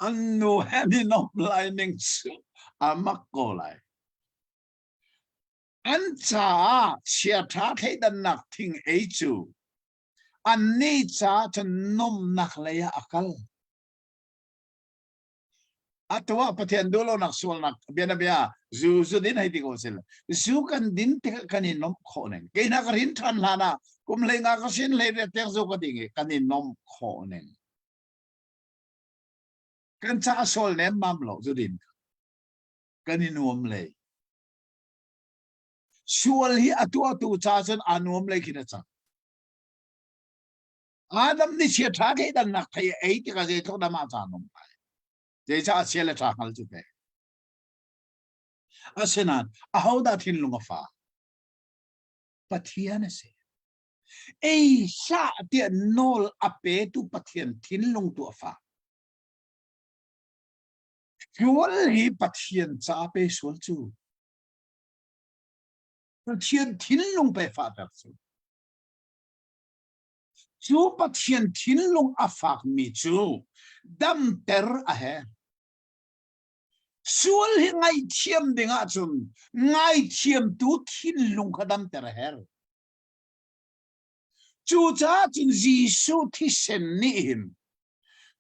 An nu he an i nuamh lai ning cu a mak ko lai. An caah chiaṭha thleidannak thing ei cu annih caah cun nomnak lei ah a kal. Atu ah Pathian duhlonak sualnak bianabia zu zu din hei ti ko sil. Zu kan din tikah kan i nomh khawh ning. Kei hna ka rin ṭhan hlan ah kum hlei nga ka sin hlei riat tiang zu ka ding i kan i nomh khawh ning. Kan caah sual nemmam lo zudin kan i nuam lei. Sual hi a tuahtu ca cun aa nuam lei khin a cang. Adam nih chia ṭha theidannak thei a ei tikah zeitluk dah mah ca nom lai. Zeicah a chia le ṭha hngal cu pe. Asinain ahodah thinlung a fa? Pathian a si. Ei hlah tiah nawl a petu Pathian thinlung tu a fak. Sual hi Pathian ca pe sual cu. Pathian thinlung pe fahter cu. Cu Pathian thinlung a fakmi cu damter a herh. Sual hi ngaihthiam ding ahcun ngaithiamtu thinlung kha damter a herh. Cucaah cun Jesuh thisen nih hin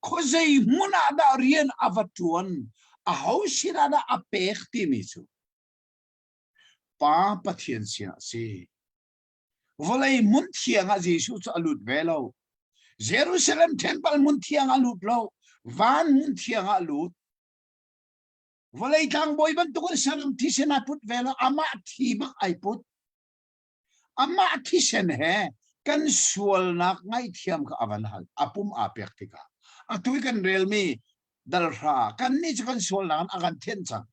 khuazei hmun ah dah rian a va ṭuan, aho sinah dah a pek timi cu Pa Pathian sinah a si. Vawlei hmun thiang ah Jesuh cu a lut ve lo. Jerusalem temple hmun thiang ah a lut lo. Van hmun thiang ah a lut. Vawlei tlangbawi bantukin saram thisen a put ve lo. Amah thi bak ai put. Amah thisen he kan sualnak ngaihthiam kha a van hal. A pum aa pek tikah. Atu i kan relmi dalhra kannih cu kan sualnak in a kan thianh cang.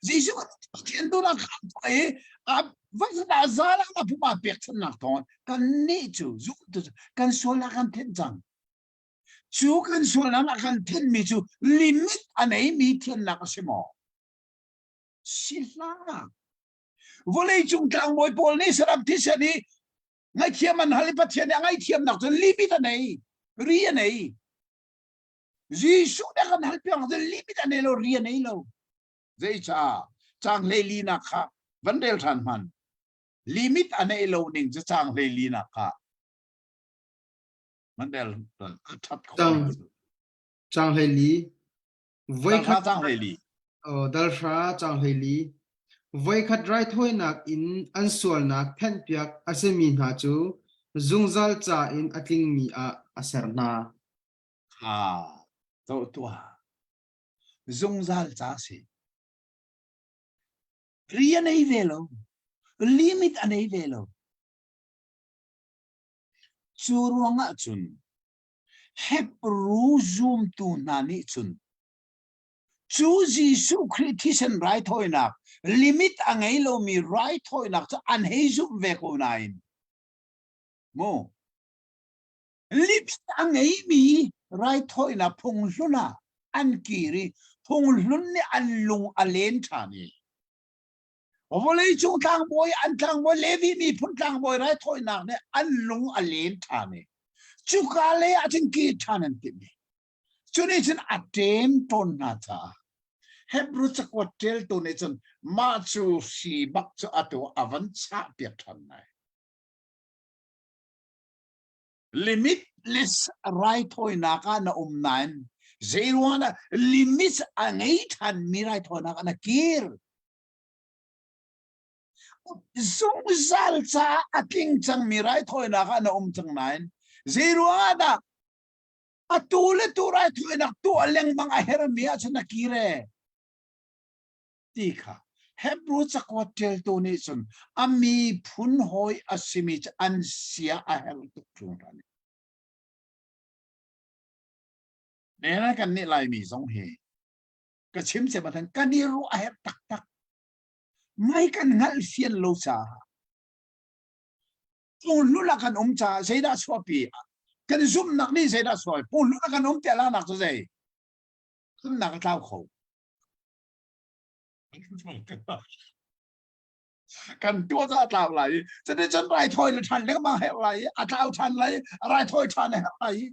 Jesuh Pathian duhnak kha i a va zal ah a pum aa pekchanhnak thawng kannih cu zumtu cu kan sualnak kan thenh cang. Cu kan sualnak a kan thenhmi cu limit a neimi thiannak a si maw? Si hlah. Vawleicung tlangbawi pawl nih saram thisen i ngaihthiam an hal i Pathian nih a ngaihthiamnak cu limit a nei, ri a nei. Jesuh nih a kan hal piak cu limit a nei lo, ri a nei lo. Zeicah? Caang hleilinak kha van rel ṭhan hman. Limit a neih lo ning cu caang hleilinak kha van rel a ṭhat khawh. Caang caang hleili. Voikhat caang hleili. Oh, dalhra caang hleili. Voikhat raithawinak in an sualnak thenhpiak a simi hna cu zungzal ca in a tlingmi ah a ser hna. Ha, zoh tuah. Zungzal ca si. Ri a nei ve lo. Limit a nei ve lo. Cu ruangah cun Hebru zumtu hna nih cun cu Jesuh Khrih thisen raithawinak limit a ngei lomi raithawinak cu an hei zumh ve ko nain mu limit a ngeimi raithawinak phunghlun ah an kir i phunghlun nih an lung a len ṭhan i vawleicung tlangbawi an tlangbawi Levi miphun tlangbawi raithawinak nih an lung a len ṭhan i cuka lei ah cun kir ṭhan an timh i cu nih cun a ṭem tawn hna caah Hebrew cakuat ṭialtu nih cun mah cu hri bak cu atu a van chah piak ṭhan lai. Limitless raithawinak ah na um nain zeiruang dah limits a ngei ṭhanmi raithawinak ah na kir? Zungzal caah a tling cangmi raithawinak ah na um cang nain zei ruangah dah atu le tu raithawinak tuah lengmang a hermi ahcun na kir e ti kha Hebrew cakuat ṭialtu nih cun a miphun hawi a simi cu an sia a herh tuk hringhran. Nena kan nih Laimi zong hi ka chim se bathan kan i ruah a herh taktak. Mai kan hngalh fian lo caah Punghlul ah kan um caah zeidah chuahpi kan zumhnak nih zeidah chuahpi punghlul ah kan um tiah lanak cu zei zumhnak a tlau kho kan tuah ca a tlau lai i cuticun raithawi le ṭhan lengmang herh lai i a tlau ṭhan lai i raithawi ṭhan a herh lai i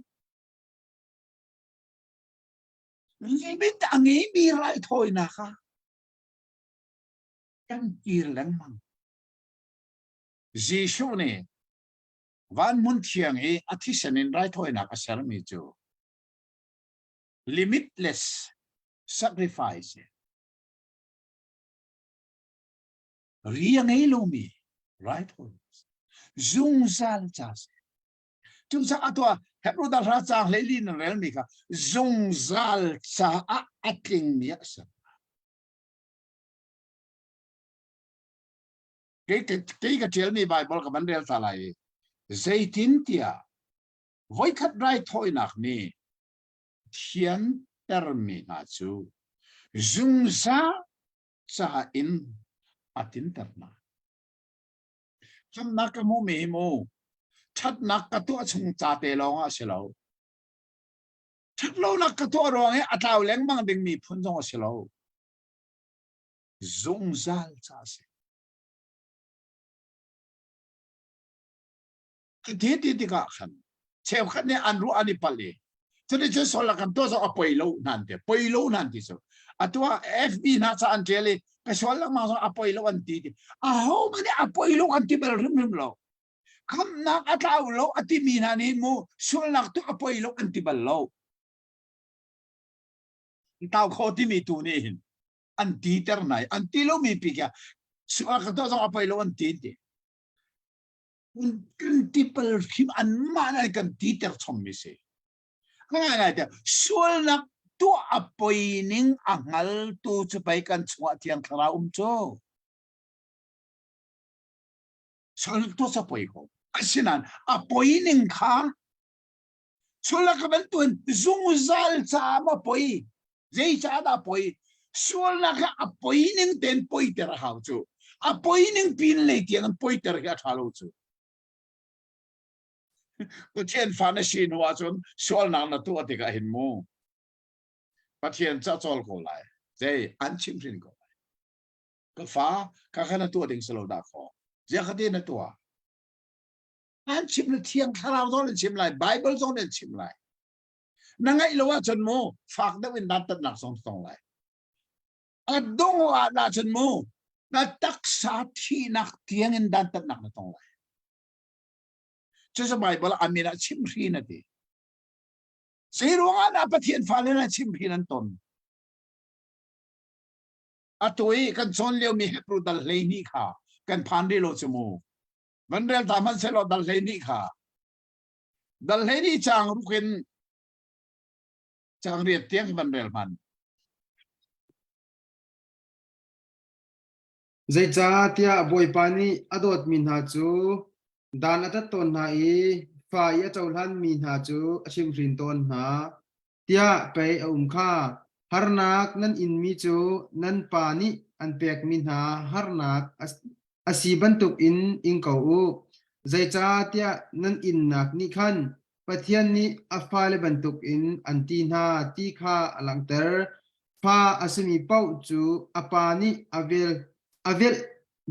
limit a ngeimi raithawinak ah kan kir lengmang Jesuh nih van hmun thiang i a thisen in raithawinak a sermi cu limitless sacrifice ri a ngei lomi raithawinak zungzal ca si. Cucaah tuah Hebrew dal hra caang hleili na relmi kha zungzal caah a tlingmi a ser. Kei kei ka ṭialmi Baibal ka van rel ta lai i zeitin tiah voikhat raithawinak nih thiantermi hna cu zungzal ca in a tinter hna. Khamnak ka hmuhmi hi mu ṭhatnak ka tuah chung ca te lawng ah a si lo. Ṭhatlonak ka tuah ruang i a tlau lengmang dingmi phun zong a si lo. Zungzal ca a si. Ti ti tikah khan cheukhat nih an ruah an i palh i cuticun sual kan tuah zong a poi lo nan ti poi lo nan ti cu atu ah FB hna ca an ṭial i ka sual lengmang zong a poi lo an ti ti aho hmanh nih a poi lo an ti bal hrimhrim lo khamnak a tlau lo a timi hna nih mu sualnak tu a poi lo an ti bal lo tau kho timi tu nih hin an ti ter nai an ti lomi pi kha sual ka tuah zong a poi lo an ti ti kan ti pal hrim anmah nih kan ti ter chommi si ngai ngai te sualnak tuah a poi ning a hngaltu cu pei kan chungah thiang thlarau um cu sualnak tuah cu a poi ko asinain a poi ning kha Sualnak ka bantuin zungzal caah ma poi zei caah dah poi sualnak hi a poi ning tein poiter a hau cu a poi ning pin lei tiang an poiter hi a ṭha lo cu Pathian fa na si hnu ahcun sualnak na tuah tikah hin mu Pathian ca cawl ko lai zei an chimhrin ko lai ka fa ka kha na tuah ding si lo dah kho zia kha te na tuah An chim le thiang thlarau zong an chim lai, Bible zong an chim lai. Na ngaih lo ahcun mu fak deuh in dantatnak zong tong lai. A dong ah ahcun mu na taksa thihnak tiang in dantatnak na tong lai. Cucu Bible ah amin ah chimhrin a ti. Zei ruangah dah Pathian fale na chimhrin an ton? Atu i kan cawn liomi Hebrew dal 12 kha kan phan rih lo cu mu. Van rel ta hmanh sehlaw dal 12 kha dal 12 caang ruk in caang riat tiang van rel hmanh. Zeicahtiah Bawipa nih a dawtmi hna cu dan a tat tawn hna i fa i a cohlanmi hna cu a chimhhrin tawn hna. Tiah pei a um kha. Harnak nan inmi cu nan pa nih an pekmi hna harnak a si bantukin ing ko u. Zeicahtiah nan innak nih khan Pathian nih a fale bantukin an ti hna ti kha a langhter. Fa a simi paoh cu a pa nih a vel a velh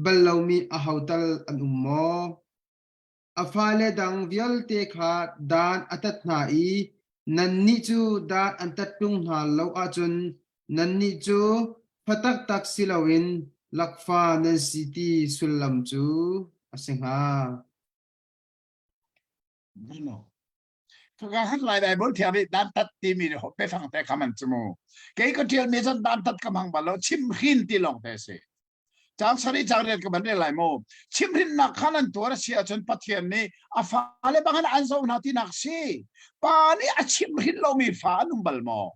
bal lomi aho tal an um maw? A fale dang vialte kha dan a tat hna i nannih cu dan an tat ṭung hna lo ahcun nannih cu fa taktak si loin lakfa nan si ti sullam cu a si hnga. Ka han lai Bible thiam i dantat timi biafang te kha man cu mu. Kei ka ṭialmi cun dantat ka hmang bal lo, chimhrin ti lawng te si. Caang sarih caang riat ka van rel lai mu. Chimhrinnak kha nan tuar a si ahcun Pathian nih a fale bangin an zoh hna tinak si. Pa nih a chimhrin lomi fa an um bal maw?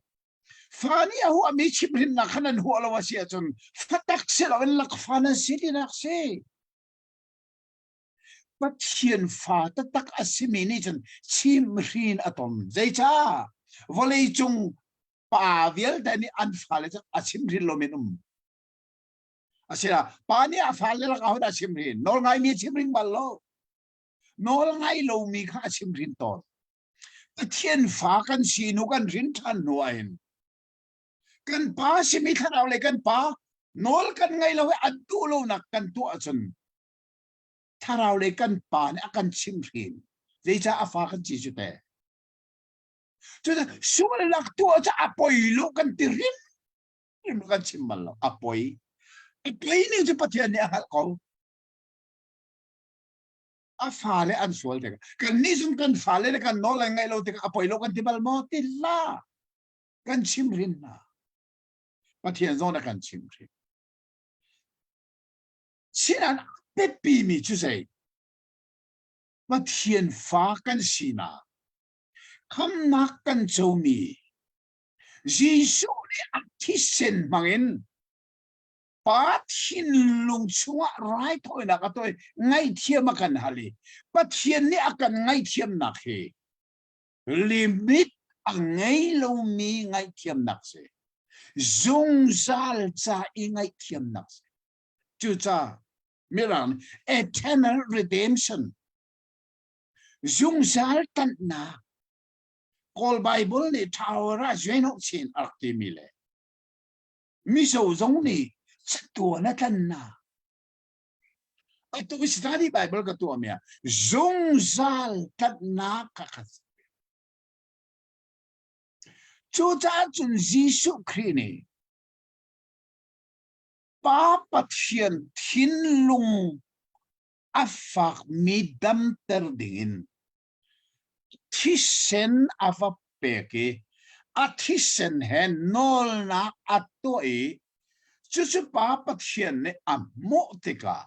Fa nih a huahmi chimhrinnak kha nan huah lo a si ahcun fatak si loin lakfa nan si tinak si. Pathian fa taktak a simi nih cun chimhrin a ton. Zeicah? Vawleicung pa vialte nih an fale cu a chimhrin lomi an um. Asina pa nih a fale lak ahodah a chimhrin? Nawl ngaimi a chimhring bal lo. Nawl ngai lomi kha a chimhrin tawn. Pathian fa kan si hnu kan hrin ṭhan hnu ah hin kan pa simi thlarau le kan pa nawl kan ngai lo i an duh lonak kan tuah ahcun thlarau le kan pa nih a kan chimhrin. Zeicah a fa kan ci cu te? Cucu sualnak tuah cu a poi lo kan ti hrim hrim kan chim bal lo. A poi. A poi ning cu Pathian nih a hngalh ko. A fale an sual tikah kan nih zong kan fale le kan nawl an ngaih lo tikah a poi lo kan ti bal maw? Ti hlah. Kan chimhrin hna. Pathian zong na kan chimhrin. Sinain a biapi mi cu zei? Pathian fa kan sinak, khamnak kan comi, Jesuh nih a thisen hmangin Pa thinlung chungah raithawinak a tuah i ngaihthiam a kan hal i Pathian nih a kan ngaihthiamnak hi limit a ngei lomi ngaihthiamnak si. Zungzal ca i ngaihthiamnak si. Cucaah Mirang eternal redemption zungzal tanhnak Kawl Bible nih tower ah zuainok chin a rak timi le Mizo zong nih chatuan a tlannak atu study Bible ka tuah mi ah zungzal tlanhnak kha kha Cucaah cun Jesuh Khrih nih Pa Pathian thinlung a fakmi damter dingin thisen a va pek i a thisen he nawlnak a tuah i cucu Pa Pathian nih a hmuh tikah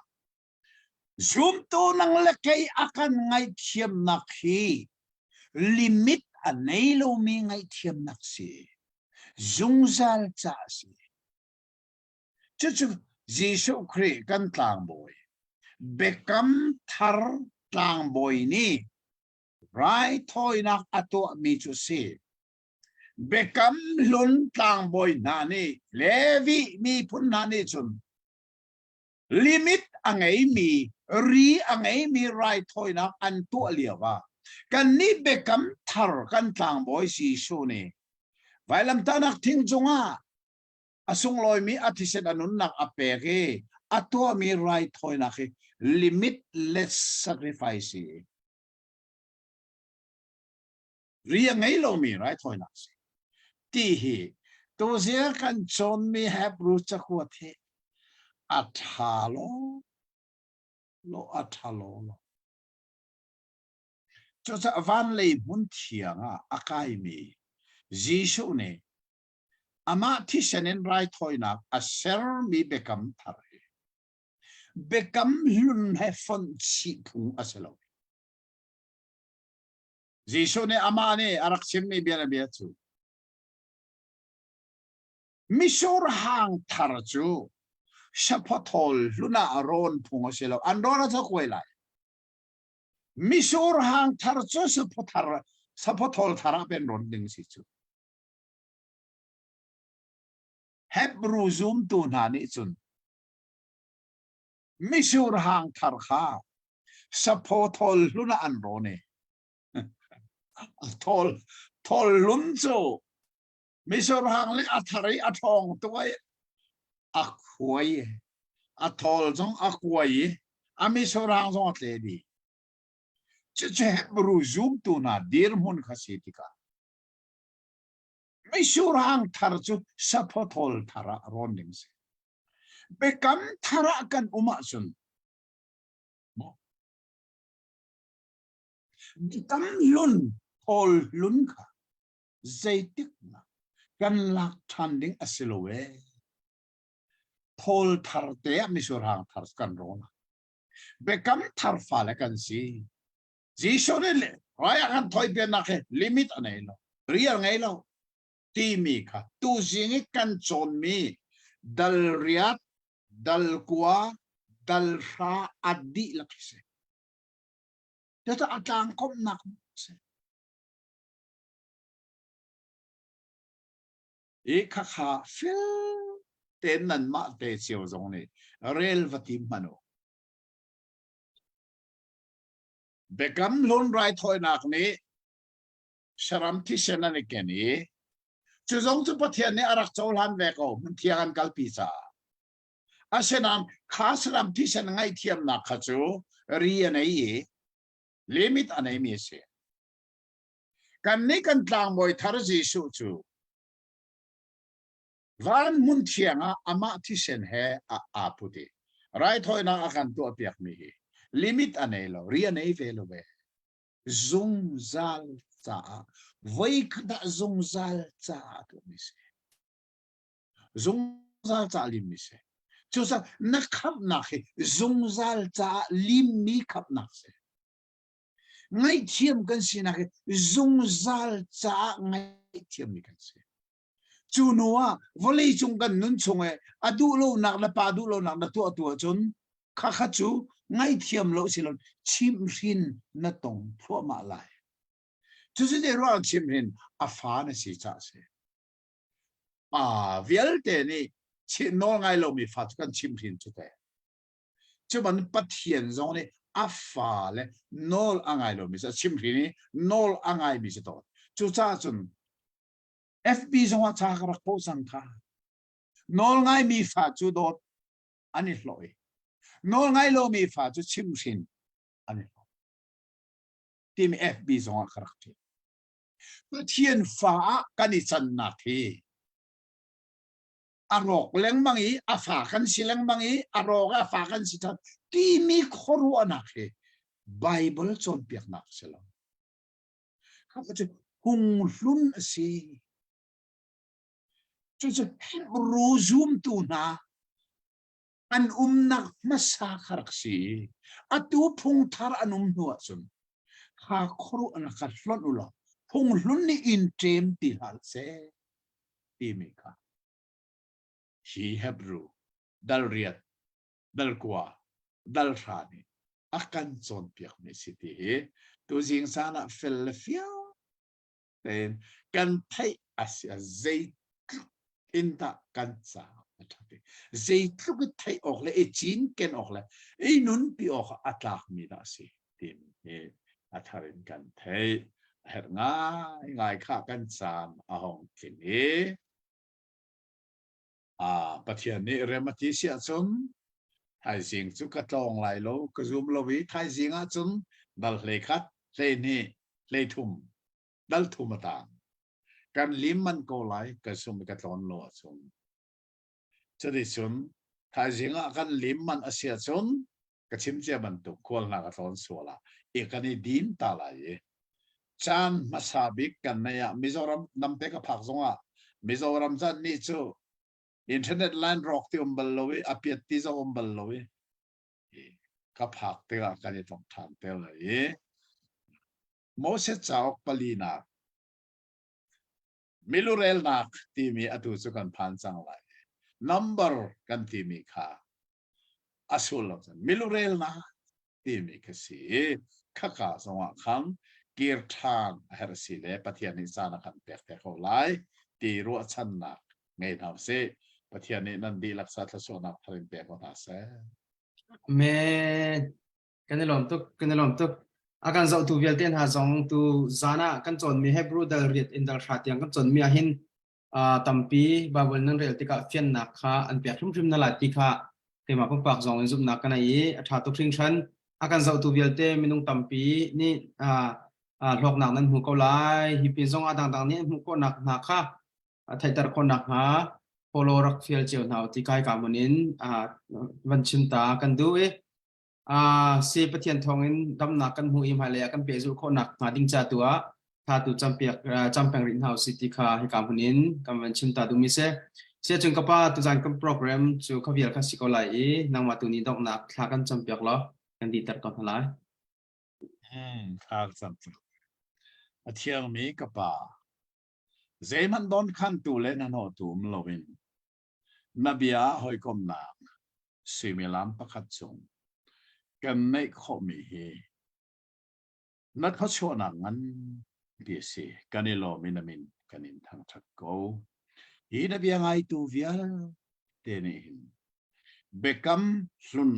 zumtu nang le kei a kan ngaihthiamnak hi limit a nei lomi ngaihthiamnak si zungzal ca a si. Cucu Jesuh Khrih kan tlangbawi, biakam thar tlangbawi nih raithawinak a tuahmi cu si. Biakam hlun tlangbawi hna nih Levi miphun hna nih cun limit a ngeimi ri a ngeimi raithawinak an tuah lio ah kannih biakam thar kan tlangbawi Jesuh nih vailamtahnak thing cungah a sunglawimi a thisen a nunnak a pek i a tuahmi raithawinak hi limitless sacrifice hi ri a ngei lomi raithawinak si ti hi tuzia kan cawnmi Hebrew cakuat hi a ṭha lo lo a ṭha lo lo cucaah van lei hmun thiang ah a kaimi Jesuh nih Amah thisen in raithawinak a sermi biakam thar hi biakam hlun he fonh chih phung a si lo. Jesuh nih amah nih a rak chimmi bianabia cu misur hang thar cu saphaw hlun ah rawn phung a si lo. An rawn a kuai lai. Misur hang thar cu saphaw thar saphaw thawl thar ah pen rawn ding si cu. Hebru zumtu hna nih cun misur hang thar kha saphaw thawl hlun ah an rawn i thawl thawl hlun cu misur hang le a thar i a ṭhawng tuk i a khuai a thawl zong a kuai i a misur hang zong a tle dih. Cucu Hebru zumtu hna dirhmun kha si tikah Misur hang thar cu saphaw thawl thar ah rawn ding si. Biakam thar ah kan um ahcun biakam hlun thawl hlun kha zeitik kan lak ṭhan ding a si lo ee. Thawl thar te ah misurhang thar kan rawn. Biakam thar fale kan si. Jesuh nih rai a kan thawi piaknak hi limit a nei lo. Rial ngei lo. Timi kha tuzing i kan cawnmi dal riat, dal kua, dal hra a dihlak hi si. Cucu a tlangkomhnak si. I khakha fel tein nanmah te cio zong nih rel va tim hmanh u. Biakam hlun raithawinak nih saram thisen an i ken i cu zong cu Pathian nih a rak cohlan ve ko hmun thiang an kalpi caah. Asinain kha saram thisen ngaihthiamnak kha cu ri a nei i limit a neimi a si. Kannih kan tlangbawi thar Jesuh cu van hmun thiang ah amah thisen he a aa put i raithawinak a kan tuahpiakmi hi limit a nei lo, ri a nei ve lo ve. Zungzal caah voikhat ah zungzal caah tuahmi si. Zungzal caah limmi si. Cucaah na khamhnak hi zungzal caah limmi khamhnak si. Ngaihthiam kan sinak hi zungzal caah ngaihthiammi kan si. Cu hnu ah vawleicung kan nun chung i a duh lonak le pa duh lonak na tuah tu ahcun khakha cu ngaihthiam lo si lo chimhhrin na tong thluahmah lai. Cucu te ruang chimhhrin a fa na si caah si. Pa vialte nih nawl ngai lomi fa cu kan chimhhrin cu te. Cuban Pathian zong nih a fale nawl a ngai lomi cu a chimhhrin i nawl a ngaimi si tawn. Cucaah cun FB zong ah ca ka rak poh cang kha. Nawl ngaimi fa cu dawt an i hlawh i nawl ngai lomi fa cu chimhhrin an i hlawh. Timi FB zong ah ka rak ṭial. Pathian fa ah kan i cannak hi a rawk lengmang i a fa kan si lengmang i a rawk a fa kan si ṭhan timi khuaruahnak hi Bible cawnpiaknak a si lo. Kha cu phunghlun a si. Cucu Hebrew zumtu hna an umnak hmasa kha rak si. Atu phungthar an um hnu ahcun kha khuaruahnak kha hlonh u law phunghlun nih in ṭem ti hlah seh timi kha hi Hebrew dal riat dal kua dal hra nih a kan cawnpiakmi si ti hi tuzing caan ah fel le fiang tein kan theih a si a zeitluk in dah kan ca a ṭhat i zeitluk i theih awk le i cinken awk le i nunpi awk a tlakmi dah a si timi hi a thar in kan theih a herh ngaingai kha kan caan a hong tling i a Pathian nih rem a ti si ahcun thaizing cu ka tlawng lai lo ka zum lo i thaizing ahcun dal hlei khat hlei hnih hlei thum dal thum a tang kan lim man ko lai ka sum ka tlawn lo ahcun cuticun thaizing ah kan lim man a si ahcun ka chim cia bantuk khual hna ka tlawn sual ah i kan i din ta lai i caan hmasa bik kan nei ah Mizoram namte ka phak zong ah Mizoram zan ni cu internet line rawk ti um bal lo i a piat ti zong um bal lo i ka phak tikah kan i tong ṭhan te lai i Moses cauk palinak milurelnak timi atu cu kan phan cang lai number kan timi kha a sullam cun milurelnak timi kha si i khaka zongah khan kir ṭhan a herh si le Pathian nih caan a kan pek te ko lai ti ruahchannak ngei hna usih. Pathian nih nan dihlak sa thluachuahnak thar in pe ko hna seh. Amen. Kan i lawm tuk, kan i lawm tuk. A kan zohtu vialte hna zong tu zan ah kan cawnmi Hebrew dal riat in dal hra tiang kan cawnmi ah hin tampi Bible nan rel tikah fiannak kha an pek hrimhrim na lai ti kha keimah pumpak zong in zumhnak ka nei i a ṭha tuk hringhran. A kan zohtu vialte minung tampi nih hlawknak nan hmu ko lai. Hi pin zong a dangdang nih an hmuh khawhnak hna kha theihter khawhnak hnga follow rak fial cio hna u ti kai ka mun in van chim ta kan duh i si Pathian thawngin damnak kan hmuh i hmailei ah kan pehzulh khawhnak hnga ding ca tu ah tha tu campiak campeng rih hna usih ti kha hika hmun in kan van chim ta duhmi si. Siacun ka pa tuzan kan program cu kha vial kha si ko lai i nangmah tu nih donghnak thla kan campiak law kan dihter ko hna lai. Hmm, thla cam. A thiangmi ka pa, zeihmanh don khantu le hnahnawhtu um loin na bia ah hawikomhnak suimilam pakhat chung kan neih khawhmi hi na thluachuahnak nganpi a si. Kan i lawm i na min kan in thangṭhat ko. Hi na bia ngaitu vialte nih hin biakam hlun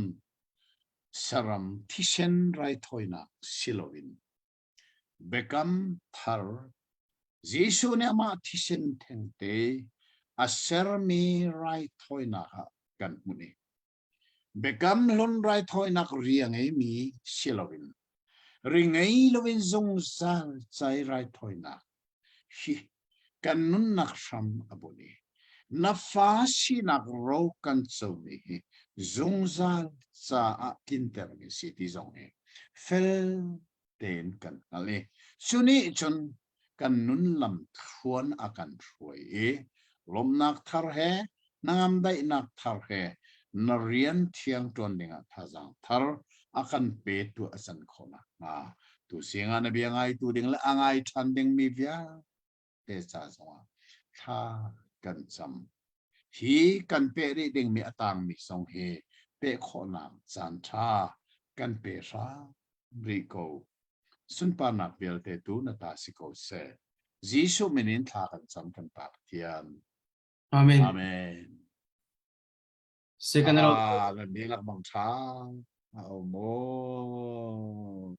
saram thisen raithawinak si loin biakam thar Jesuh nih amah thisen thengte a sermi raithawinak ah kan hmuh i Biakam hlun raithawinak ri a ngeimi si loin ri ngei loin zungzal cai raithawinak hi kan nunnak hram a bunh i na fa sinak ro kan comi hi zungzal caah tlintermi si ti zong hi fel tein kan hngalh i cu nih cun kan nun lam thluan a kan hruai i lawmhnak thar he hnangam daihnak thar he na rian thiang ṭuan dingah thazaang thar a kan petu a can khawh nakhnga tu singah na bia ngaitu ding le a ngai ṭhan dingmi vialte ca zongah thla kan cam. Hi kan peh rih dingmi a tangmi zong hi peh khawhnak caan ṭha kan pe hram rih ko. Sunparnak vialte tu na ta si ko seh. Jesuh min in thla kan cam kan Pa Pathian. Amen. Amen. Second Ah, nan dihlak bang ṭha. A um aw.